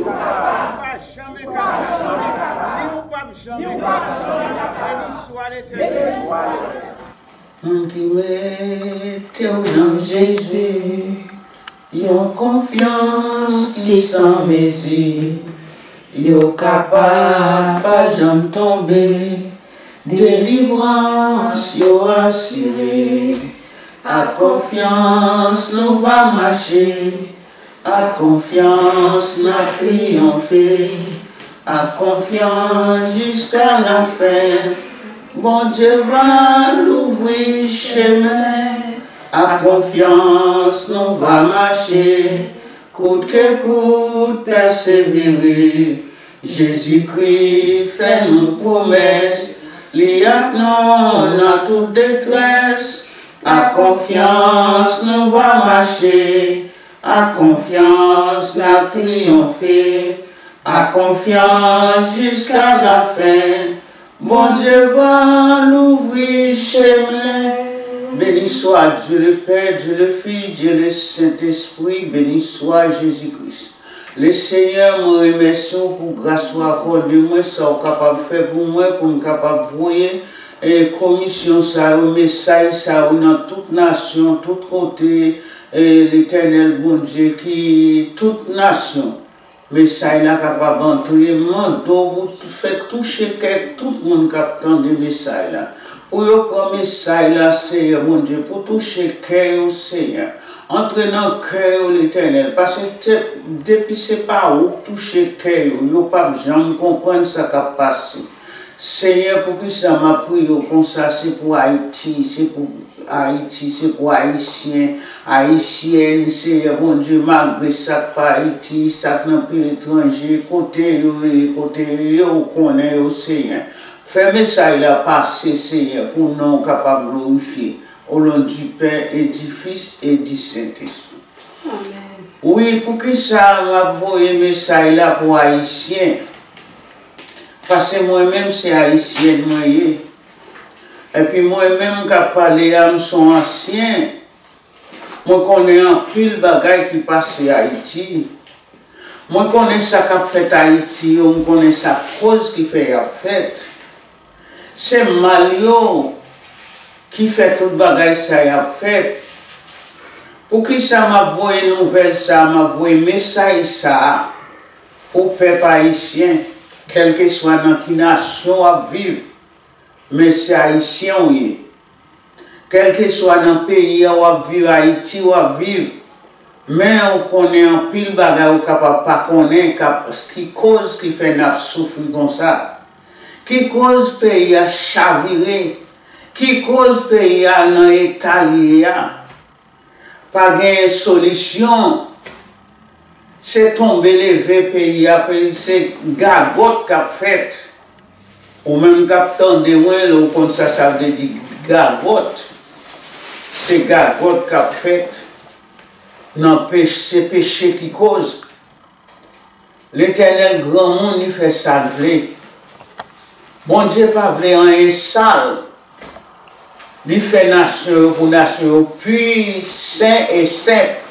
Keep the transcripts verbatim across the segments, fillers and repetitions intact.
Ou pa janm enkapab. Ni ou p ap janm enkapab. Beni swa Letènèl. Moun ki mete w nan Jezi, yon konfyans ki san mezi, yo kapab pa janm tonbe, delivrans yo asire. Ak konfyans nou va mache, ak konfyans n ap triyonfe, ak konfyans jiska lafen. Bondye va louvri chemen, ak konfyans nou va mache, kout ke kout pèsevere. Jezikri fè nou pwomès, li ak nou nan tout detrès. Ak konfyans nou va mache, ak konfyans n ap triyonfe, ak konfyans jiska lafen. Bondye va louvri chemen. Beni swa Dye Lepè, Dye Lefis, Dye Lesentespri, beni swa Jezi Kris. Lesenyè, mwen remèsye w pou gras ou akòde mwen, sa w kapab fè pou mwen, pou m kapab voye, e, komisyon sa yo, mesaj sa yo nan tout nasyon, tout kote, e, Letènèl Bondye ki tout nasyon. Mesaj la kapab antre, m mande w pou tou, fè touche kè tout moun k ap tande mesaj la. Pou yo pran mesaj la, Seyè Bondye, pou touche kè yo, Seyè. Antre nan kè yo, Letènèl, paske te, depi se pa ou k touche kè yo, yo p ap janm konprann sa k ap pase. Seyè, poukisa m ap priye w konsa? Se pou Ayiti, se pou Ayiti, se pou Ayisyen, Ayisyèn, Seyè Bondye, malgre sa k pa Ayiti, sa k nan peyi etranje, kote yo ye, kote yo ye, ou konnen yo, Seyè. Fè mesaj la pase, Seyè, pou non w kapab glorifye. Au nom du Père et du Fils et du Saint-Esprit. Amèn. Wi, poukisa m ap voye mesaj la pou Ayisyen? Paske mwen menm se Ayisyèn mwen ye. Epi mwen menm k ap pale a, m se yon ansyen. Mwen konnen anpil bagay ki pase Ayiti. Mwen konnen sa k ap fèt Ayiti yo, m konnen sa koz ki fè y ap fèt. Se mal yo ki fè tout bagay sa y ap fèt. Poukisa m ap voye nouvèl sa a, m ap voye mesaj sa a pou pèp ayisyen, kèlkeswa nan ki nasyon w ap viv, men se ayisyen w ye. Kèlkeswa nan peyi a w ap viv, Ayiti w ap viv, men ou konnen anpil bagay ou kapab pa konnen k ap, ki koz ki fè n ap soufri konsa. Ki koz peyi a chavire? Ki koz peyi a nan eta l ye a? Pa gen solisyon. Se tonbe leve peyi a, peyi se gagòt k ap fèt. Ou menm k ap tande mwen, lè w konn sa sa vle di gagòt, se gagòt k ap fèt nan pech-, se peche ki koz. Letènèl granmoun, li fè sa l vle. Bondye pa vle anyen sal. Li fè nasyon yo pou nasyon yo pi sen e senp.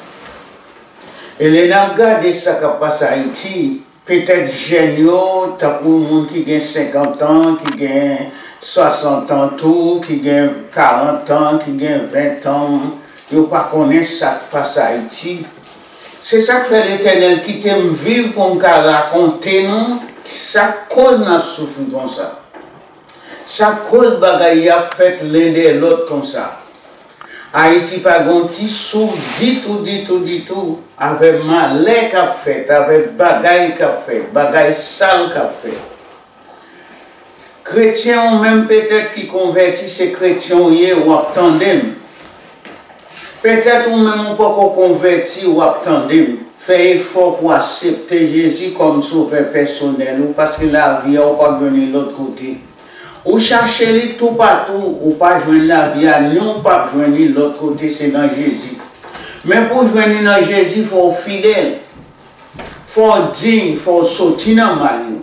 E lè n ap gade sa k ap pase Ayiti, petèt jèn yo, tankou moun ki gen senkant an, ki gen swasant an tou, ki gen karant an, ki gen ven an, yo pa konnen sa k pase Ayiti. Se sa k fè Letènèl kite m viv pou m ka rakonte nou sa k koz n ap soufri konsa. Sa k koz bagay y ap fèt len dèyè lòt konsa. Ayiti pa gen yon ti sou ditou, ditou, ditou, avè malè k ap fèt, avè bagay k ap fèt, bagay sal k ap fèt. Kretyen ou menm petèt ki konvèti, se kretyen ou ye, w ap tande m. Petèt ou menm ou poko konvèti, w ap tande m. Fè efò pou w aksepte Jezi kòm sovè pèsonèl ou, paske lavi a ou p ap jwenn li lòt kote. Ou chache li toupatou, ou pa jwenn lavi a, ni w p ap jwenn li lòt kote, se nan Jezi. Men pou w jwenn li nan Jezi, fò w fidèl, fò w diy, fò w soti nan mal yo.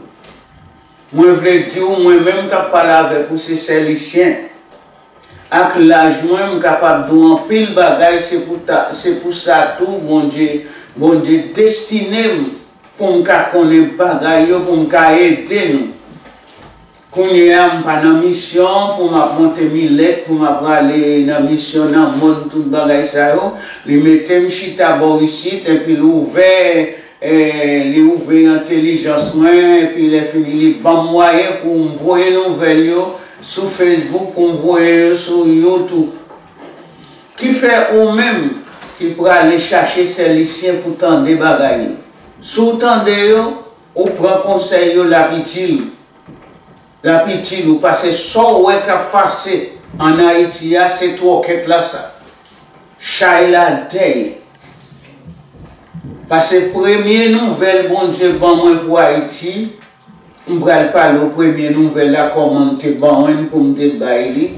Mwen vle di w, mwen menm k ap pale avèk ou, se sèlisyen. Ak laj mwen, m kapab di w anpil bagay, se pou ta, se pou sa tou Bondye, Bondye destine m pou m ka konnen bagay yo, pou m ka ede nou. Kounye a, m pa nan misyon pou m ap monte milèt, pou m ap prale nan misyon nan mòn, tout bagay sa yo. Li mete m chita bò isit, epi li ouvè, eh, li ouvè entèlijans mwen, epi lè fini, li ban m mwayen pou m voye nouvèl yo sou Facebook, pou m voye yo sou YouTube. Ki fè ou menm ki prale chache sèlisyen pou tande bagay yo. Si w tande yo, ou pran konsèy yo, l ap itil. L ap itil ou, paske sa w wè k ap pase ann Ayiti a, se twòkèt la sa. Chay la dèyè. Paske premye nouvèl Bondye ban mwen pou Ayiti, m pral pale w premye nouvèl la, kòman m te ban mwen pou m te bay li.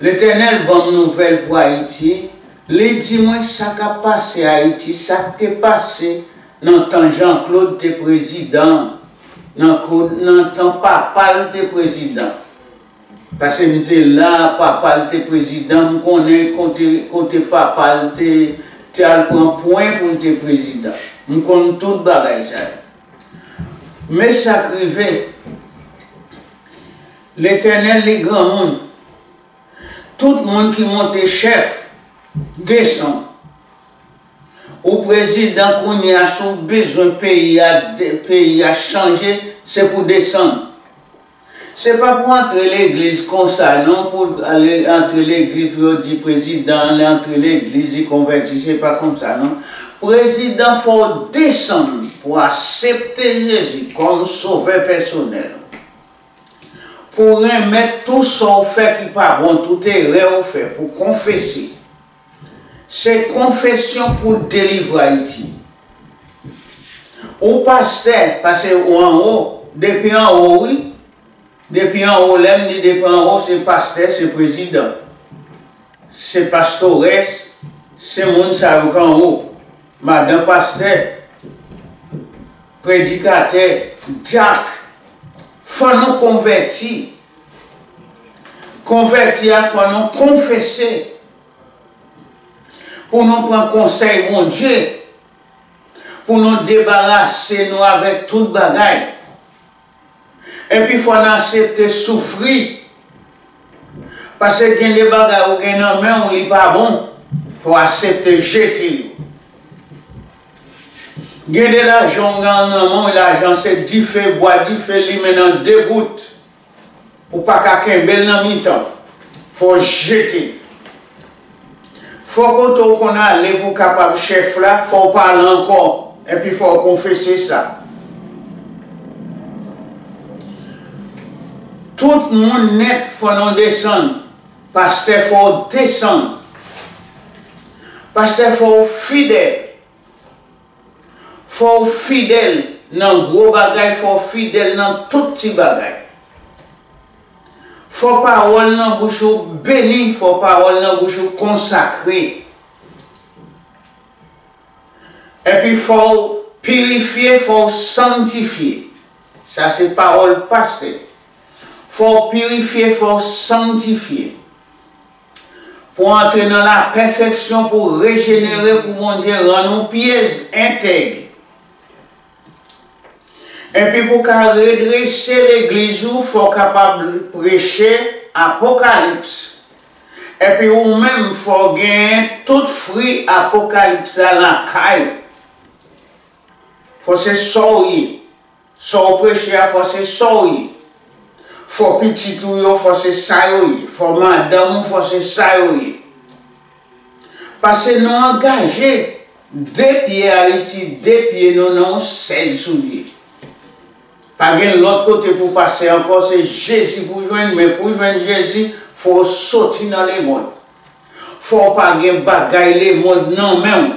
Letènèl ban m nouvèl pou Ayiti. Li di mwen sa k ap pase Ayiti, sa k te pase nan tan Jean Claude te prezidan, nan ko-, nan tan papa l te prezidan. Paske m te la, papa l te prezidan, m konnen kote, kote papa l te, te al pran pwen pou l te prezidan. M konn tout bagay sa yo. Men sa k rive, Letènèl li granmoun. Tout moun ki monte chèf, desann. Ou prezidan kounye a, si w bezwen peyi a, de-, peyi a chanje, se pou desann. Se pa pou antre legliz konsa non, pou ale antre legliz pou yo di prezidan, li antre legliz, li konvèti, se pa konsa non. Prezidan, fò w desann pou aksepte Jezi kòm sovè pèsonèl. Pou renmèt tou sa w fè ki pa bon, tout erè w fè, pou konfese. Se konfesyon pou delivre Ayiti. Ou pastè, paske ou anwo, depi anwo, wi. Depi anwo, lè m di depi anwo, se pastè, se prezidan. Se pastorès, se moun sa yo k anwo, madan pastè, predikatè, dyak, fò nou konvèti. Konvèti a, fò nou konfese pou nou pran konsèy Bondye, pou nou debarase nou avèk tout bagay. Epi fò n aksepte soufri. Paske gen de bagay ou gen nan men w, li pa bon. Fò w aksepte jete yo. Gen de lajan w gen nan men w, lajan se dife, bwa dife, limen nan de bout. Ou pa ka kenbe l nan mitan. Fò w jete. Fò kote w konn ale pou w kapab chèf la, fò w pa al ankò, epi fò w konfese sa. Tout moun nèt fò nou desann. Pastè, fò w desann. Pastè, fò w fidèl. Fò w fidèl nan gwo bagay, fò w fidèl nan tout ti bagay. Fò pawòl nan bouch ou beni, fò pawòl nan bouch ou konsakre. Epi fò w pirifye, fò w sanntifye. Sa se pawòl pastè. Fò w pirifye, fò w sanntifye. Pou antre nan lapèfeksyon, pou rejenere, pou Bondye rann ou pyè entèg. Epi pou ka redrese legliz ou, fò w kapab preche Apokalips. Epi ou menm, fò w genyen tout fwi Apokalips la lakay ou. Fò se sa w ye. Sa w preche a, fò se sa w ye. Fò pitit ou yo, fò se sa yo ye. Fò madanm ou, fò se sa yo ye. Paske nou angaje de pye Ayiti, de pye nou nan yon sèl soulye. Pa gen lòt kote pou pase ankò, se Jezi pou jwenn, men pou jwenn Jezi, fò w soti nan lemonn. Fò w pa gen bagay lemonn nan men w.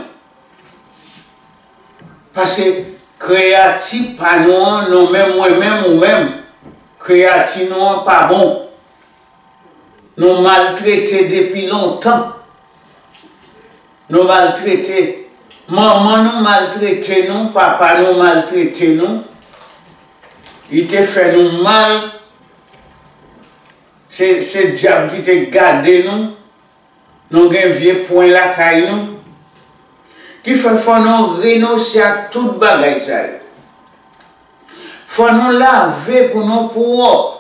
Paske kreyati pa nou an, nou menm, mwen menm, ou menm, kreyati nou an pa bon. Nou maltrete depi lontan. Nou maltrete. Manman nou maltrete nou, papa nou maltrete nou. Li te fè nou mal. Se, se dyab ki te gade nou. Nou gen vye pwen lakay nou. Ki fè fò nou renonse ak tout bagay sa yo. Fò nou lave pou nou pwòp.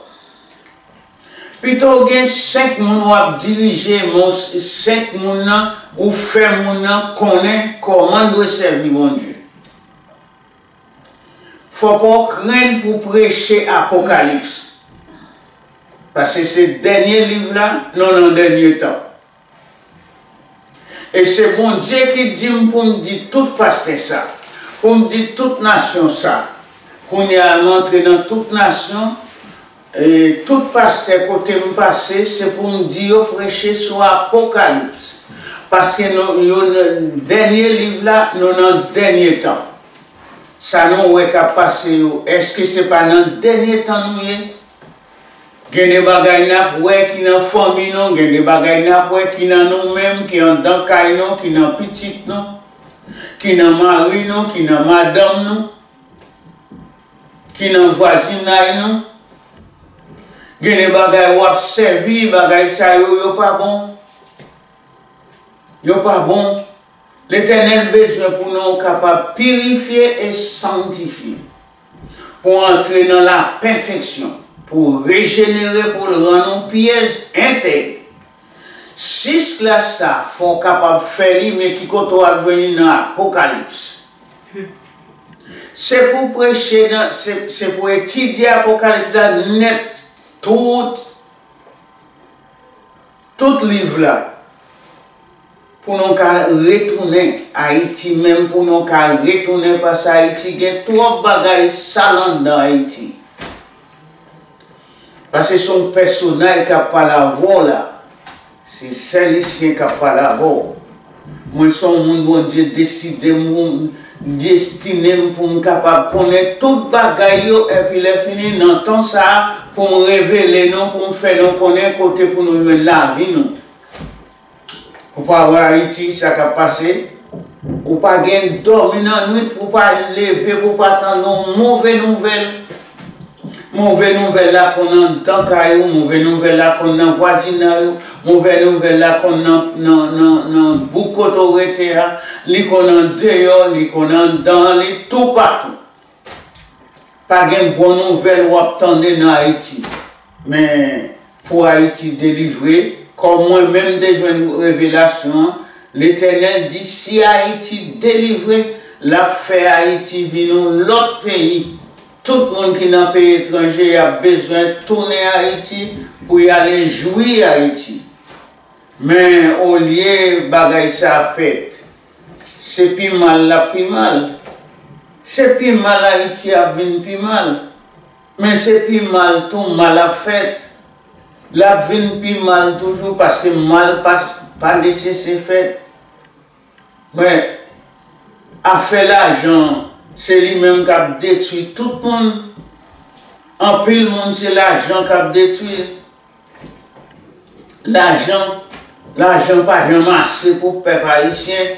Pito w gen senk moun w ap dirije, men w s- senk moun nan, ou fè moun nan konnen kòman l dwe sèvi Bondye. Fò pa w krenn pou preche Apokalips. Paske se dènye liv la, nou nan dènye tan. E se Bondye ki di m pou m di tout pastè sa, pou m di tout nasyon sa. Kounye a, m antre nan tout nasyon, e tout pastè kote m pase, se pou m di yo preche sou Apokalips. Paske nou, yo, dènye liv la, nou nan dènye tan. Sa nou wè k ap pase yo, èske se pa nan dènye tan nou ye? Gen de bagay n ap wè ki nan fanmi nou, gen de bagay n ap wè ki nan nou menm, ki anndan kay nou, ki nan pitit nou, ki nan mari nou, ki nan madanm nou, ki nan vwazinay nou. Gen de bagay w ap sèvi, bagay sa yo, yo pa bon. Yo pa bon. Letènèl bezwen pou nou kapab pirifye e sanktifye, pou antre nan lapèfeksyon, pou rejenere, pou l rann ou pyès entèg. Sis klas sa, fò w kapab fè li, men ki kote w ap jwenn li nan Apokalips? Se pou preche nan, se, se pou etidye Apokalips la nèt, tout, tout liv la. Pou nou ka retounen Ayiti, menm pou nou ka retounen, paske Ayiti gen twòp bagay sal anndan Ayiti. Paske se yon pèsonaj k ap pale avè w la. Se sèl Ayisyen k ap pale avè w. Mwen se yon moun Bondye deside m, destine m pou m kapab konnen tout bagay yo, epi lè fini, nan tan sa a, pou m revele nou, pou m fè nou konnen kote pou nou jwenn lavi nou. Ou pa wè Ayiti, sa k ap pase? Ou pa gen dòmi nan nwit pou w pa leve, pou w pa tande yon move nouvèl. Move nouvèl la konn anndan kay ou, move nouvèl la konn nan vwazinay ou, move nouvèl la konn nan, nan, nan, nan bouk kote w rete a, li konn andeyò, li konn anndan, li toupatou. Pa gen bon nouvèl w ap tande nan Ayiti. Men, pou Ayiti delivre, kòm mwen menm te jwenn revelasyon an, Letènèl di si Ayiti delivre, l ap fè Ayiti vin yon lòt peyi. Tout moun ki nan peyi etranje, y ap bezwen tounen Ayiti pou y ale jwi Ayiti. Men, olye bagay sa a fèt, se pi mal l ap pi mal. Se pi mal Ayiti ap vin pi mal. Men se pi mal tou mal ap fèt. L ap vin pi mal toujou, paske mal pa, pa nesesè fèt. Men, afè lajan, se li menm k ap detwi tout moun. Anpil moun, se lajan k ap detwi. Lajan, lajan pa janm ase pou pèp ayisyen.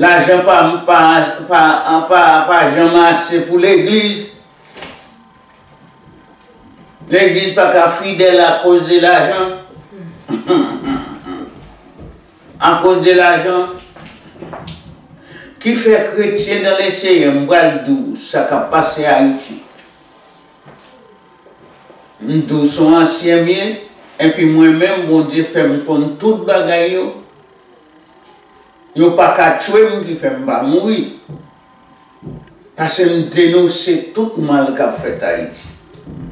Lajan pa, pa, pa, pa, pa janm ase pou legliz. Legliz pa ka fidèl akoz de lajan. Akoz de lajan. Ki fè kretyen nan Leseyè, m pral di w sa k ap pase Ayiti. M di w se yon ansyen m ye, epi mwen menm, Bondye fè m konn tout bagay yo. Yo pa ka tchwe m ki fè m pa mouri. Paske m denonse tout mal k ap fèt Ayiti.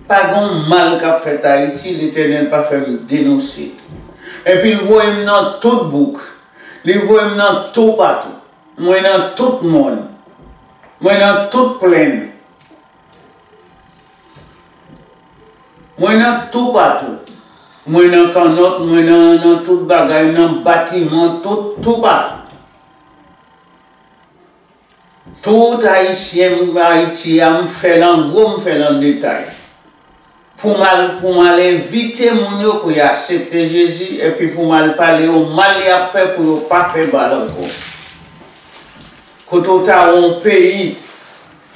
Pa gen yon mal k ap fèt Ayiti, Letènèl pa fè m denonse. Epi l voye m nan tout bouk. Li voye m nan toupatou. Mwen nan tout mòn. Mwen nan tout plèn. Mwen nan toupatou. Mwen nan kannòt, mwen nan, nan tout bagay, nan batiman, tout, toupatou. Tout Ayisyen m Ayiti a, m fè l an gwo, m fè l an detay. Pou m al, pou m al envite moun yo pou y aksepte Jezi, epi pou m al pale yo mal y ap fè pou yo pa fè mal ankò. Kote w ta wè yon peyi,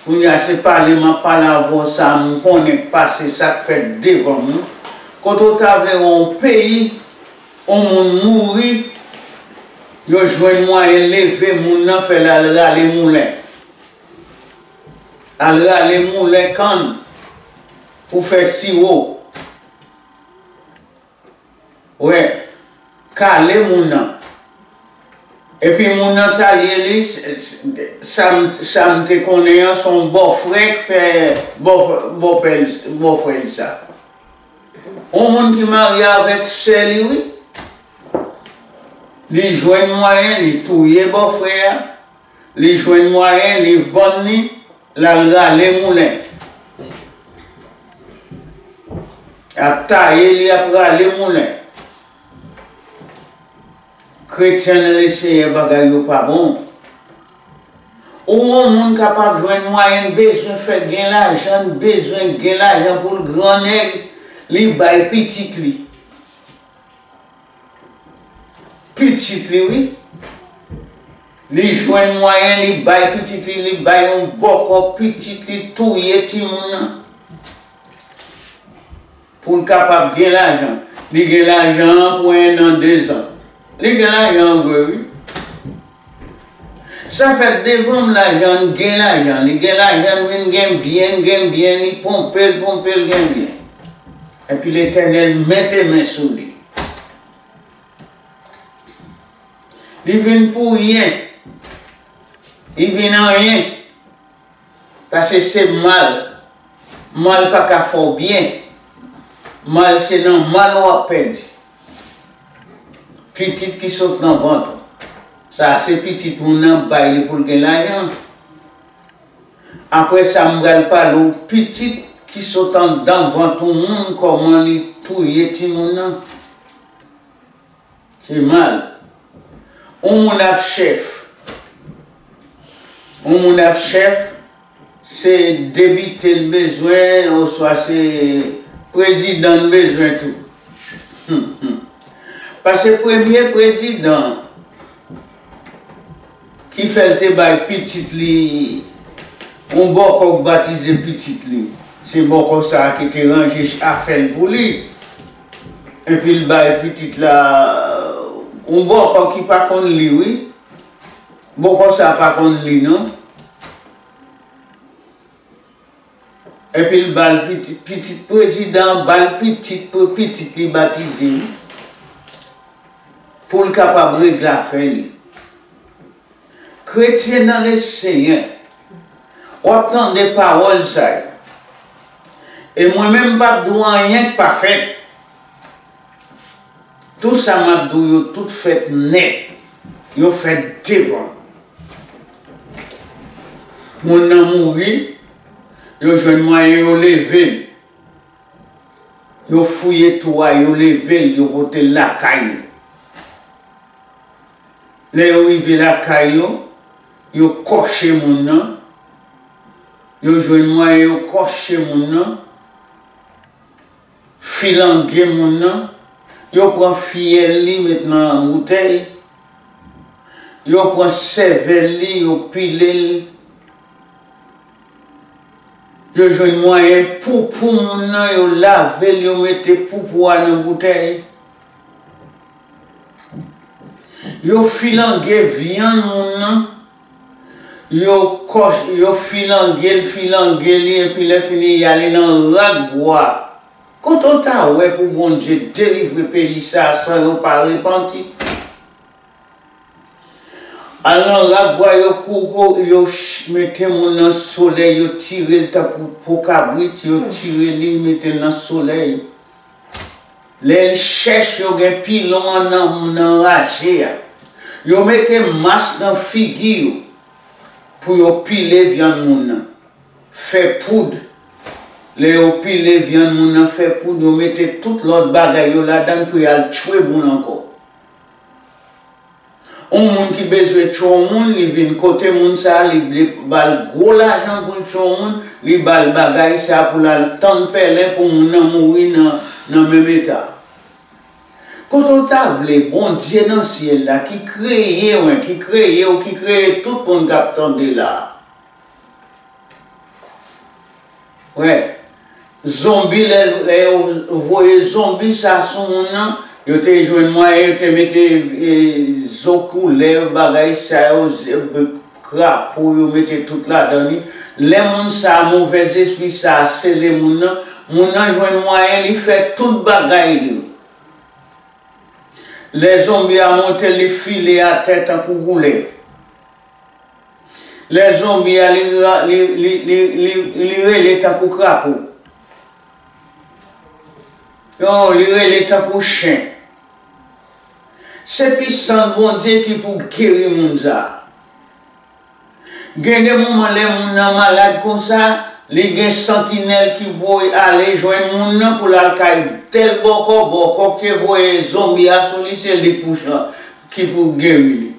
kounye a se pale m ap pale avè w sa m konnen k pase, sa k fèt devan m wi. Kote w ta vle wè yon peyi, yon moun mouri, Yo jwenn mwayen leve moun nan, fè l al rale moulen. Al rale moulen kann pou fè siwo. Wè, kale moun nan. Epi moun nan salye li, s-, s-, sa m, sa m te konnen an, se yon bòfrè k fè bò-, bòpè l, bòfrè l sa. Yon moun ki marye avèk sè li, wi. Li jwenn mwayen, li touye bòfrè a. Li jwenn mwayen, li vann li, l al rale moulen. Y ap taye li, y ap rale moulen. Kretyen nan Leseyè, bagay yo pa bon. Ou yon moun kapab jwenn mwayen, bezwen fè gen lajan, bezwen gen lajan pou l grannèg, li bay pitit li. Pitit li, wi. Li jwenn mwayen, li bay pitit li, li bay yon bòkò pitit li, touye timoun nan. Pou l kapab gen lajan. Li gen lajan an pou en an, de zan. Li gen lajan an vre, wi. Sa fèt devan m, lajan, gen lajan. Li gen lajan, l vin gen byen, l gen byen, li ponpe, l ponpe, l gen byen. Epi Letènèl mete men sou li. Li vin pou ryen. Li vin anyen. Paske se mal. Mal pa ka fè w byen. Mal se nan mal w ap pèdi. Pitit ki sot nan vant ou. Sa se pitit moun nan bay li pou l gen lajan. Apre sa, m pral pale w pitit ki sot anndan vant yon moun, kòman li touye timoun nan. Se mal. Yon moun ap chèf. Yon moun ap chèf, se depite l bezwen, oswa se prezidan l bezwen tou. Paske premye prezidan ki fè l te bay pitit li yon bòkò k batize pitit li. Se bòkò sa a ki te ranje afè l pou li. Epi l bay pitit la yon bòkò ki pa konn li, wi. Bòkò sa a pa konn li, non. Epi l ba l pitit, pitit prezidan an ba l pitit pou pitit li batize, wi. Pou l kapab regle afè li. Kretyen nan Lesenyè, w ap tande pawòl sa yo. E mwen menm, m p ap di w anyen k pa fèt. Tout sa m ap di w yo, tout fèt nèt. Yo fèt devan m. Moun nan mouri, yo jwenn mwayen, yo leve l. Yo fouye twou a, yo leve l, yo pote l lakay yo. Lè yo rive lakay yo, yo kòche moun nan. Yo jwenn mwayen, yo kòche moun nan. Filange moun nan. Yo pran fyèl li, met nan boutèy. Yo pran sèvèl li, yo pile l. Yo jwenn mwayen poupou moun nan, yo lave l, yo mete poupou a nan boutèy. Yo filange vyann moun nan, yo kòch, yo filange l, filange li, epi lè fini, y ale nan rak bwa. Kote w ta wè pou Bondye delivre peyi sa a san yo pa repanti? Al nan rak bwa, yo kou-, kou-, yo ch-, mete moun nan solèy, yo tire l tankou po kabrit, yo tire li, mete l nan solèy. Lè l chèch, yo gen pilon an nan, nan raje a. Yo mete mas nan figi yo pou yo pile vyann moun nan. Fè poud. Lè yo pile vyann moun nan, fè poud, yo mete tout lòt bagay yo ladan l pou y al tchwe moun ankò. Yon moun ki bezwen tchwe yon moun, li vin kote moun sa a, li vle ba l gwo lajan pou l tchwe yon moun, li ba l bagay sa a pou l al tann pèlen pou moun nan mouri nan, nan menm eta. Kote w ta vle Bondye nan syèl la, ki kreye mwen, ki kreye w, ki kreye tout moun k ap tande la a? Wè, zonbi, lè, lè yo voye zonbi sa sou moun nan, Yo te jwenn mwayen, yo te mete, e, zo koulèv, bagay sa yo, zèb, krapo, yo mete tout ladan li. Lè moun sa a, movèzespri sa a sele moun nan, moun nan jwenn mwayen, li fè tout bagay li. Lè zonbi a monte, li file atè tankou koulèv. Lè zonbi a, li ra-, li, li, li, li, li rele tankou krapo. Yo, li rele tankou chen. Se pisans Bondye ki pou geri moun sa a. Gen de moman, lè moun nan malad konsa, li gen santinèl ki voye ale jwenn moun nan pou l al kay tèl bòkò, bòkò ki te voye zonbi a sou li, se li k pou chan-, ki pou geri li.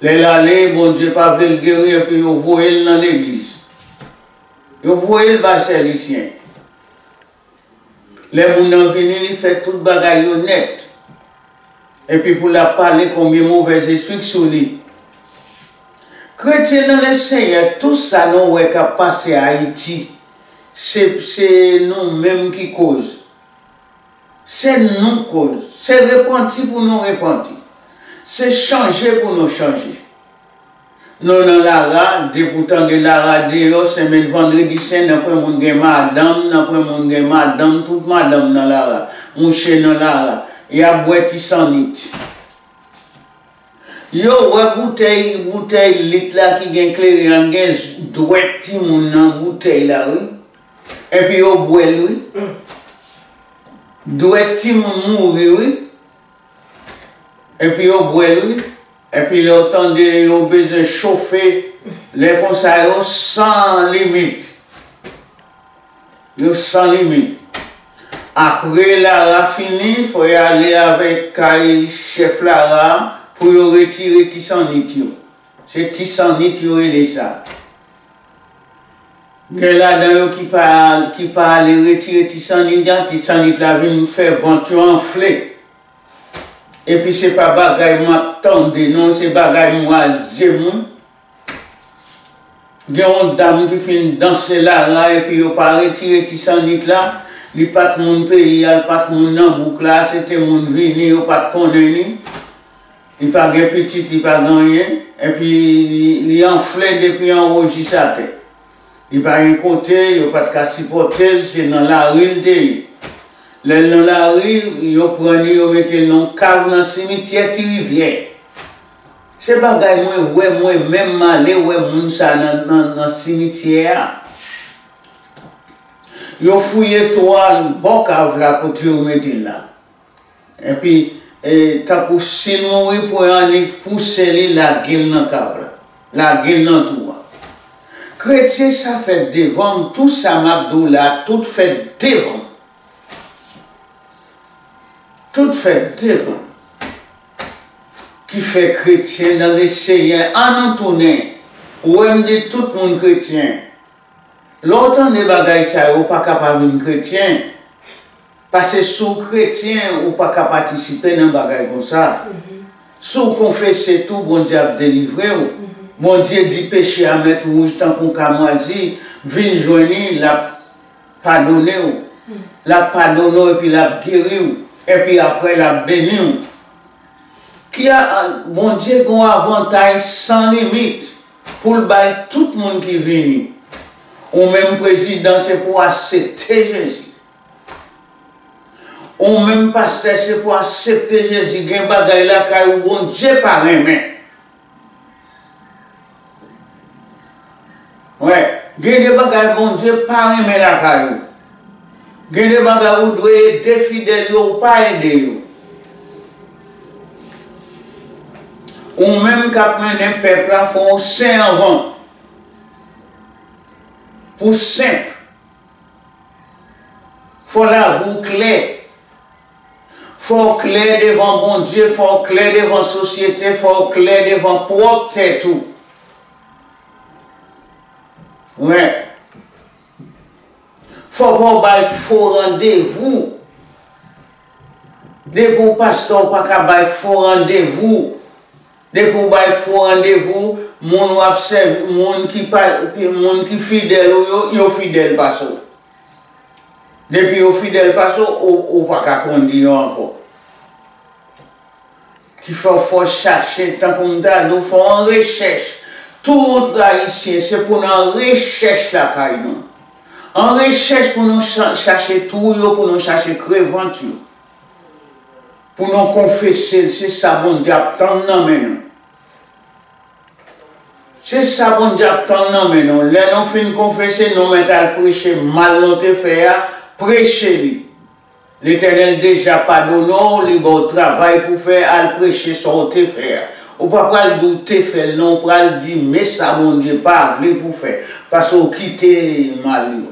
Lè l ale, Bondye pa vle l geri, epi yo voye l nan legliz. Yo voye l bay sèlisyen. Lè moun nan vini, li fè tout bagay yo nèt. Epi pou l ap pale konbyen movèzespri k sou li. Kretyen nan Lesenyè, tout sa nou wè k ap pase Ayiti, se, se nou menm ki koz. Se nou koz. Se repanti pou nou repanti. Se chanje pou nou chanje. Nou nan lara, depi w tande lara deyò, senmenn vandredi sen, nan pwen moun gen madanm, nan pwen moun gen madanm, tout madanm nan lara, mouche nan lara, y ap bwè ti sannit. Yo wè boutèy, boutèy lit la ki gen kleren an, gen dwèt timoun nan boutèy la, wi. Epi yo bwè l, wi. Dwèt timoun mouri, wi. Epi yo bwè l, wi. Epi lè w tande yo bezwen chofe, lè konsa yo san limit. Yo san limit. Apre lara fini, fò y ale avèk kay chèf lara a pou yo retire ti sannit yo. Se ti sannit yo rele sa. Gen ladan yo ki pa, ki pa ale retire ti sannit la, ti sannit la vin fè vant yo anfle. Epi se pa bagay m ap tande non, se bagay m wè ak zye m wi. Gen yon dam ki fin danse lara epi yo pa retire ti sannit la, li pa t moun peyi a, li pa t moun nan bouk la, se te moun vini, yo pa t konnen li. Li pa gen pitit, li pa gen anyen, epi li, li anfle depi anwo jis atè. Li pa gen kote, yo pa t ka sipòte l, se nan lari l te ye. Lè l nan lari, yo pran li, yo mete l nan yon kav nan simityè Ti Rivyè. Se bagay mwen wè, mwen menm m ale wè moun sa nan, nan, nan simityè a. Yo fouye twou a bò kav la kote yo mete l la. Epi, e, tankou si l mouri, pran annik pouse li, lage l nan kav la. Lage l nan twou a. Kretyen sa fèt devan m, tou sa m ap di w la, tout fèt devan m. Tout fèt devan m. Ki fè kretyen nan Lesenyè, ann nou tounen. Ou wè m di tout moun kretyen. Lè w tande bagay sa yo, ou pa ka pa vin kretyen. Paske si w kretyen, ou pa ka patisipe nan bagay konsa. Si w konfese tou, Bondye ap delivre w. Bondye di peche a mèt wouj tankou kamwazi, vin jwenn li, l ap padone w. L ap padone w epi l ap geri w. Epi apre, l ap beni w. Ki a, Bondye gen yon avantaj san limit pou l bay tout moun ki vini. Ou menm prezidan, se pou w aksepte Jezi. Ou menm pastè, se pou w aksepte Jezi. Gen bagay lakay ou Bondye pa renmen. Wè, gen de bagay Bondye pa renmen lakay ou. Gen de bagay ou dwe ede fidèl yo, ou pa ede yo. Ou menm k ap mennen pèp la, fò w sen anvan. Pou senp. Fò lavi w klè. Fò w klè devan Bondye, fò w klè devan sosyete, fò w klè devan pwòp tèt ou. Wè. Fò w pa w bay fo randevou. Depi w pastè, w pa ka bay fo randevou. Depi w bay fo randevou, moun w ap sèvi, moun ki pa, moun ki fidèl ou yo, yo fidèl pase w. Depi yo fidèl pase w, ou, ou pa ka kondi yo ankò. ki fè w fò chache, tankou m ta di w, fè w an rechèch. Tout Ayisyen, se pou n an rechèch lakay nou. An rechèch pou nou cha- chache twou yo, pou nou chache krevant yo. Pou nou konfese l, se sa Bondye ap tann nan men nou. Se sa Bondye ap tann nan men nou. Lè nou fin konfese, nou mèt al preche mal nou te fè a, preche li. Letènèl deja padone w, li ba w travay pou fè, al preche sa w te fè a. Ou pa pral di w te fè l, non, ou pral di, men sa Bondye pa vle pou fè, paske w kite mal yo.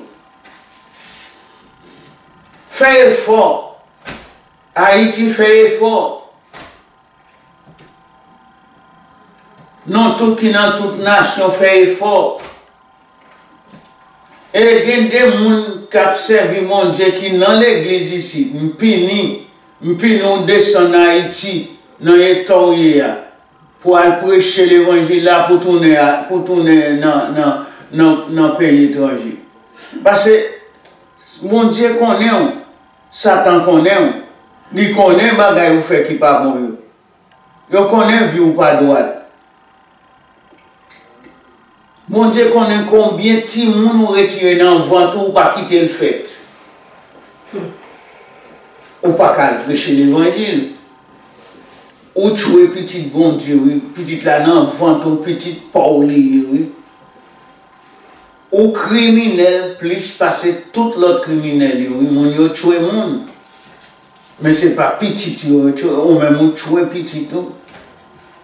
Fè efò. Ayiti, fè efò. Nou tout ki nan tout nasyon, fè efò. E gen de moun k ap sèvi Bondye ki nan legliz isit. M pini, m pini w desann Ayiti, nan eta w ye a, pou al preche levanjil la, pou tounen a, pou tounen nan, nan, nan, nan peyi etranje. Paske Bondye konnen w, Satan konnen w, li konnen bagay ou fè ki pa bon yo. Yo konnen vi w pa dwat. Bondye konnen konbyen timoun ou retire nan vant ou, ou pa kite l fèt. Ou pa ka al preche levanjil. Ou tchwe pitit Bondye, wi. Pitit la nan vant ou, pitit pa w li ye, wi. Ou kriminèl plis pase tout lòt kriminèl yo, wi. Moun yo tchwe moun. Men se pa pitit yo, yo tchwe, ou menm ou tchwe pitit ou.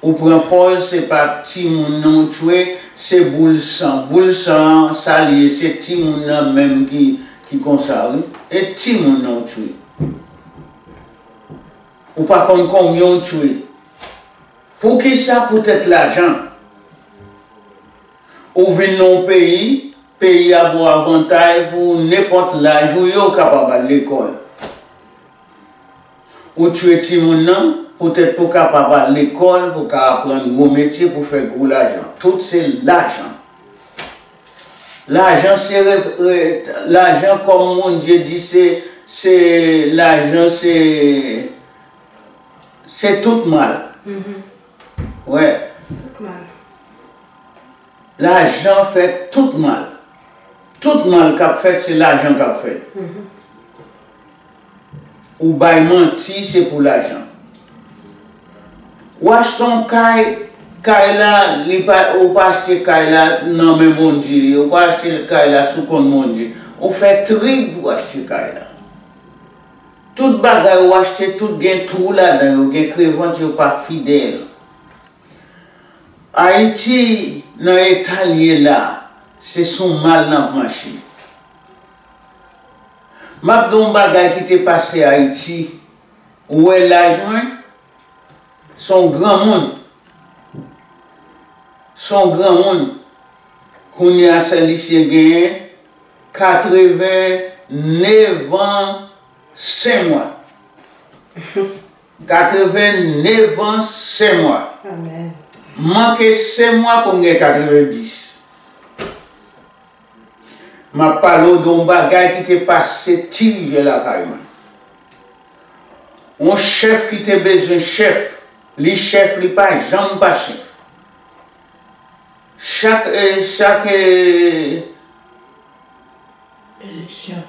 Ou pran pòz, se pa timoun nan ou tchwe, se boul san. Boul san an, sa l ye, se timoun nan menm ki, ki konsa, wi. E timoun nan ou tchwe. Ou pa konn konbyen ou tchwe. Poukisa? Poutèt lajan. Ou vin nan yon peyi, peyi a ba w avantay pou nenpòt laj ou ye, w kapab al lekòl. Ou tchwe timoun nan, poutèt pou w kapab al lekòl, pou w ka aprann gwo metye, pou w fè gwo lajan. Tout se lajan. Lajan se re- re- lajan, kòm Bondye di, se, se lajan se, se tout mal. Mhm. Wè. Tout mal. Lajan fè tout mal. Tout mal k ap fèt, se lajan k ap fèt. Mhm. Ou bay manti, se pou lajan. Ou achte yon kay, kay la, li pa, ou pa achte kay la nan men Bondye, ou pa achte kay la sou kont Bondye. Ou fè trip pou achte kay la. Tout bagay ou achte, tout gen twou ladan yo, gen krevant, yo pa fidèl. Ayiti, nan eta l ye la, se sou mal n ap mache. M ap di w yon bagay ki te pase Ayiti. Ou wè laj mwen? Se yon granmoun. Se yon granmoun. Kounye a, sè Lisye genyen katrevennev an, senk mwa. Katrevennev an, senk mwa. Amèn. Manke senk mwa pou m gen katrevendis. M ap pale w de yon bagay ki te pase Ti Rivyè lakay mwen. Yon chèf ki te bezwen chèf, li chèf, li pa janm pa chèf. Chak, eh, chak, eh, eleksyon,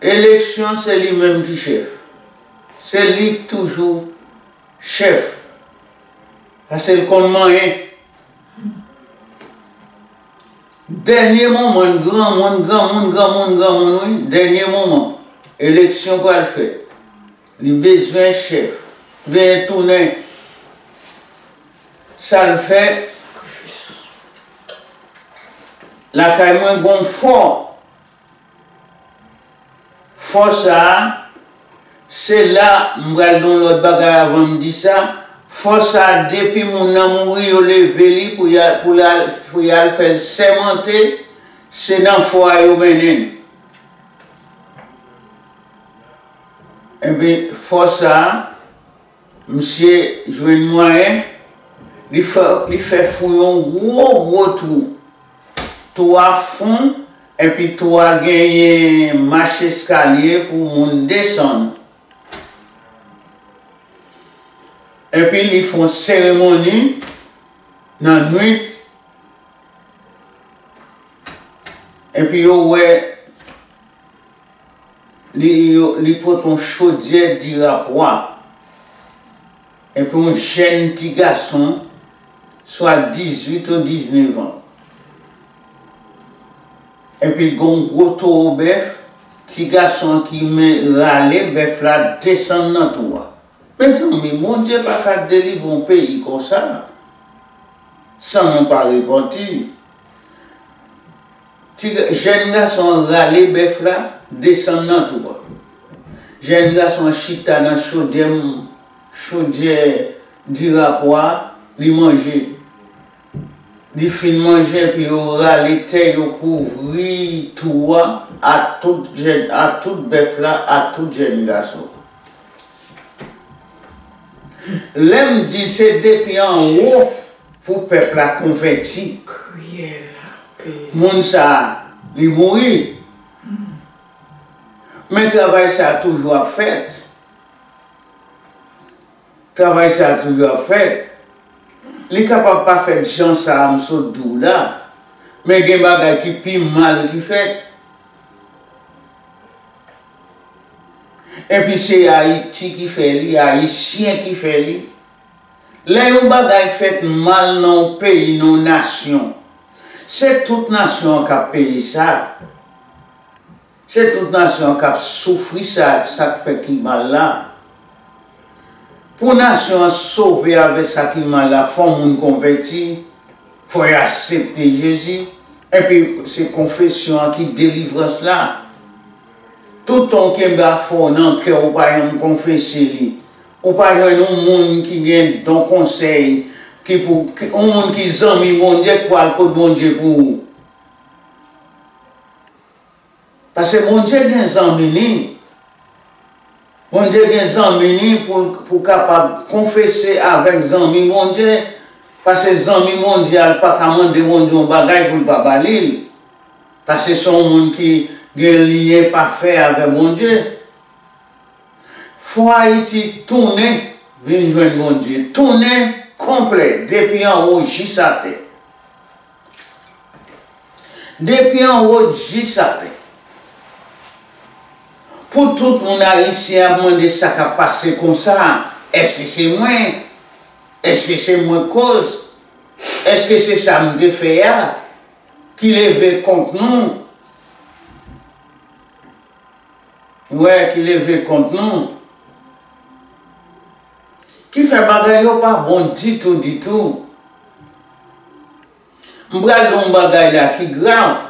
eleksyon, se li menm ki chèf. Se li k toujou chèf. Paske l konn manyen. Dènye moman, granmoun, granmoun, granmoun, granmoun, wi, dènye moman, eleksyon pral fèt. Li bezwen chèf. Li bezwen tounen. Sa l fè? Lakay mwen gon fò. Fò sa a, se la, m pral di yon lòt bagay avan m di sa, fò sa a, depi moun nan mouri, yo leve li pou y al, pou l al, pou y al fè l sèmante, se nan fò a yo mennen l. Epi, fò sa a, misye jwenn mwayen, li fè, li fè fouye yon gwo, gwo twou. Twou a fon, epi twou a genyen mach eskalye pou moun desann. Epi li fè yon seremoni nan nwit, epi yo wè li, yo, li pote yon chodyè dirapwa, epi yon jèn ti gason, swa dizuit ou diznèf an. Epi gen yon gwo towo bèf, ti gason an ki men rale bèf la desann nan twou a. Mezanmi, Bondye pa ka delivre yon peyi konsa, san nou pa repanti. Ti ga-, jèn gason an rale bèf la, desann nan twou a. Jèn gason an chita nan chodyè, chodyè dirapwa, li manje. Li fin manje, epi yo rale tè, yo kouvri twou a, a tout jèn, a tout bèf la, a tout jèn gason. Lè m di se depi anwo pou pèp la konvèti, moun sa a, li mouri. Men travay sa a toujou ap fèt. Travay sa a toujou ap fèt. Li kapab pa fèt jan sa a m sot di w la, men gen bagay ki pi mal ki fèt. Epi se Ayiti ki fè li, Ayisyen ki fè li. Lè yon bagay fèt mal nan yon peyi, nan yon nasyon, se tout nasyon an k ap peye sa. Se tout nasyon an k ap soufri sa, sa k fè ki mal la. Pou nasyon an sove avèk sa ki mal la, fò moun konvèti, fò y aksepte Jezi, epi se konfesyon an ki delivrans la. Toutan w kenbe afè w nan kè w, ou pa janm konfese li, ou pa jwenn yon moun ki gen don konsèy, ki pou, ki, yon moun ki zanmi Bondye, k pral kot Bondye pou ou. Paske Bondye gen zanmi li. Bondye gen zanmi li pou, pou kapab konfese avèk zanmi Bondye. Paske zanmi Bondye a, l pa ka mande Bondye yon bagay pou l pa ba li l. Paske se yon moun ki gen lyen pafè avèk Bondye. Fò Ayiti tounen vin jwenn Bondye. Tounen konplè, depi anwo jis atè. Depi anwo jis atè. Pou tout moun ayisyen ap mande sa k ap pase konsa, èske se mwen? Èske se mwen k koz? Èske se sa m te fè a ki leve kont nou? Wè, ki leve kont nou. Ki fè bagay yo pa bon ditou, ditou. M pral di w yon bagay la ki grav.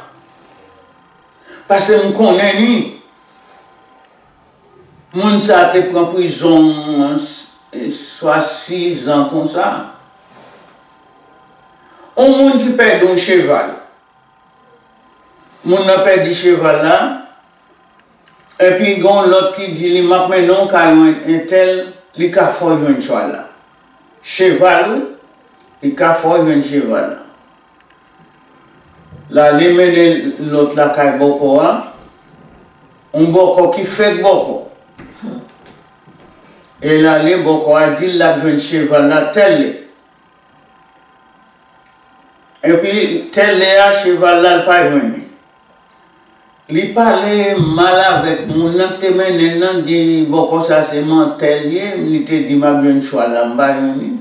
Paske m konnen li. Moun sa te pran prizon, s-, swa sizan konsa. Yon moun ki pèdi yon cheval. Moun nan pèdi cheval la, epi gen yon lòt ki di li, "M ap mennen w kay yon entèl, li ka fè w jwenn cheval la." Cheval, wi, li ka fè w jwenn cheval la. L ale mennen lòt la kay bòkò a, yon bòkò ki fèk bòkò. E l ale, bòkò a di l l ap jwenn cheval la tèl lè. Epi, tèl lè a, cheval la, l pa jwenn li. Li pale mal avèk moun nan ki te mennen l nan, di, "Bòkò sa se mantè l ye, li te di m ap jwenn chwal la, m pa jwenn li."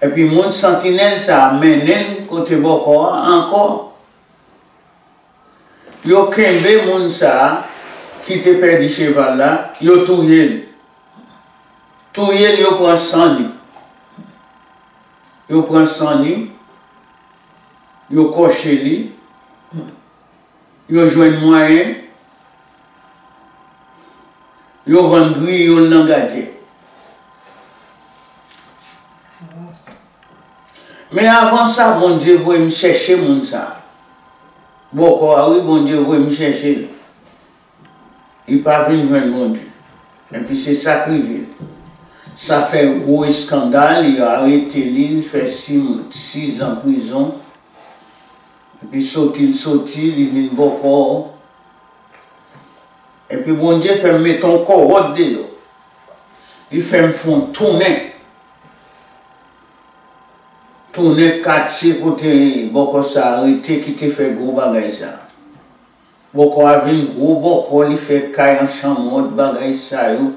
Epi, moun santinèl sa a mennen l kote bòkò a ankò. Yo kenbe moun sa a ki te pèdi cheval la, yo touye l. Touye l, yo pran san li. Yo pran san li, yo kòche li, yo jwenn mwayen, yo vann griyo l nan gadyè. Men avan sa, Bondye voye m chèche moun sa a. Bòkò a, wi, Bondye voye m chèche l. Li pa vin jwenn Bondye. Epi se sa k rive l. Sa fè gwo eskandal, yo arete li, li fè si, sizan prizon. Epi soti l soti, li vin bòkò. Epi Bondye fè m mete yon kòwòt deyò. Li fè m fè yon tounen. Tounen katye kote bòkò sa a rete ki te fè gwo bagay sa a. Bòkò a vin gwo bòkò, li fè kay an chanm wòt, bagay sa yo.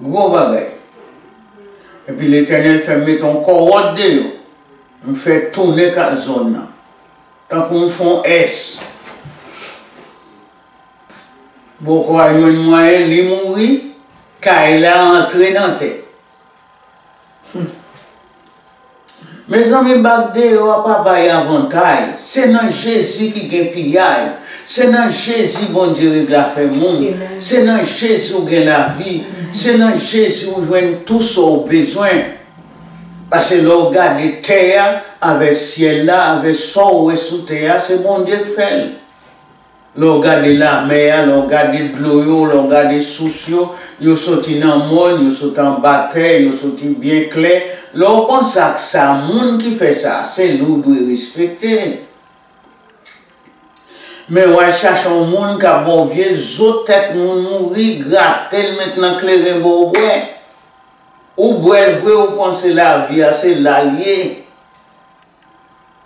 Gwo bagay. Epi Letènèl fè m met yon kòwòt deyò. M fè tounen ka zòn nan. Tankou m fè yon S. Bòkò a jwenn mwayen, li mouri, kay la antre nan tè. Mezanmi, bak deyò a pa bay avantay. Se nan Jezi ki gen piyay. Se nan Jezi Bondye regle afè moun. Se nan Jezi ou gen lavi. Se nan Jezi ou jwenn tou sa w bezwen. Paske lè w gade tè a, avè syèl la, avè sa w wè sou tè a, se Bondye k fè l. Lè w gade lamè a, lè w gade dlo yo, lè w gade sous yo, yo soti nan mòn, yo soti anba tè, yo soti byen klè. Lè w panse ak sa, moun ki fè sa, se li w dwe respekte. Men w al chache yon moun k ap ba w vye zo tèt moun mouri, grate l, met nan kleren ba w bwè. Ou bwè l vre, ou panse lavi a se la l ye.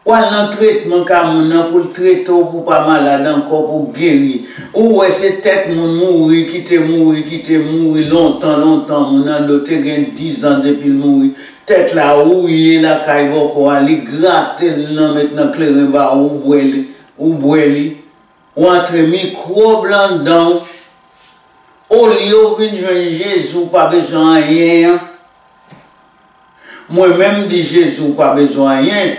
W al nan tretman ka moun nan pou l trete w pou w pa malad ankò, pou w geri. Ou wè se tèt moun mouri ki te mouri, ki te mouri lontan, lontan. Moun nan do te gen dizan depi l mouri. Tèt la wouye lakay bòkò a, li grate l nan met nan kleren ba ou, ou bwè li, ou bwè li. Ou antre mikwòb la anndan w. Olye w vin jwenn Jezi, ou pa bezwen anyen an. Mwen menm, m di Jezi, ou pa bezwen anyen.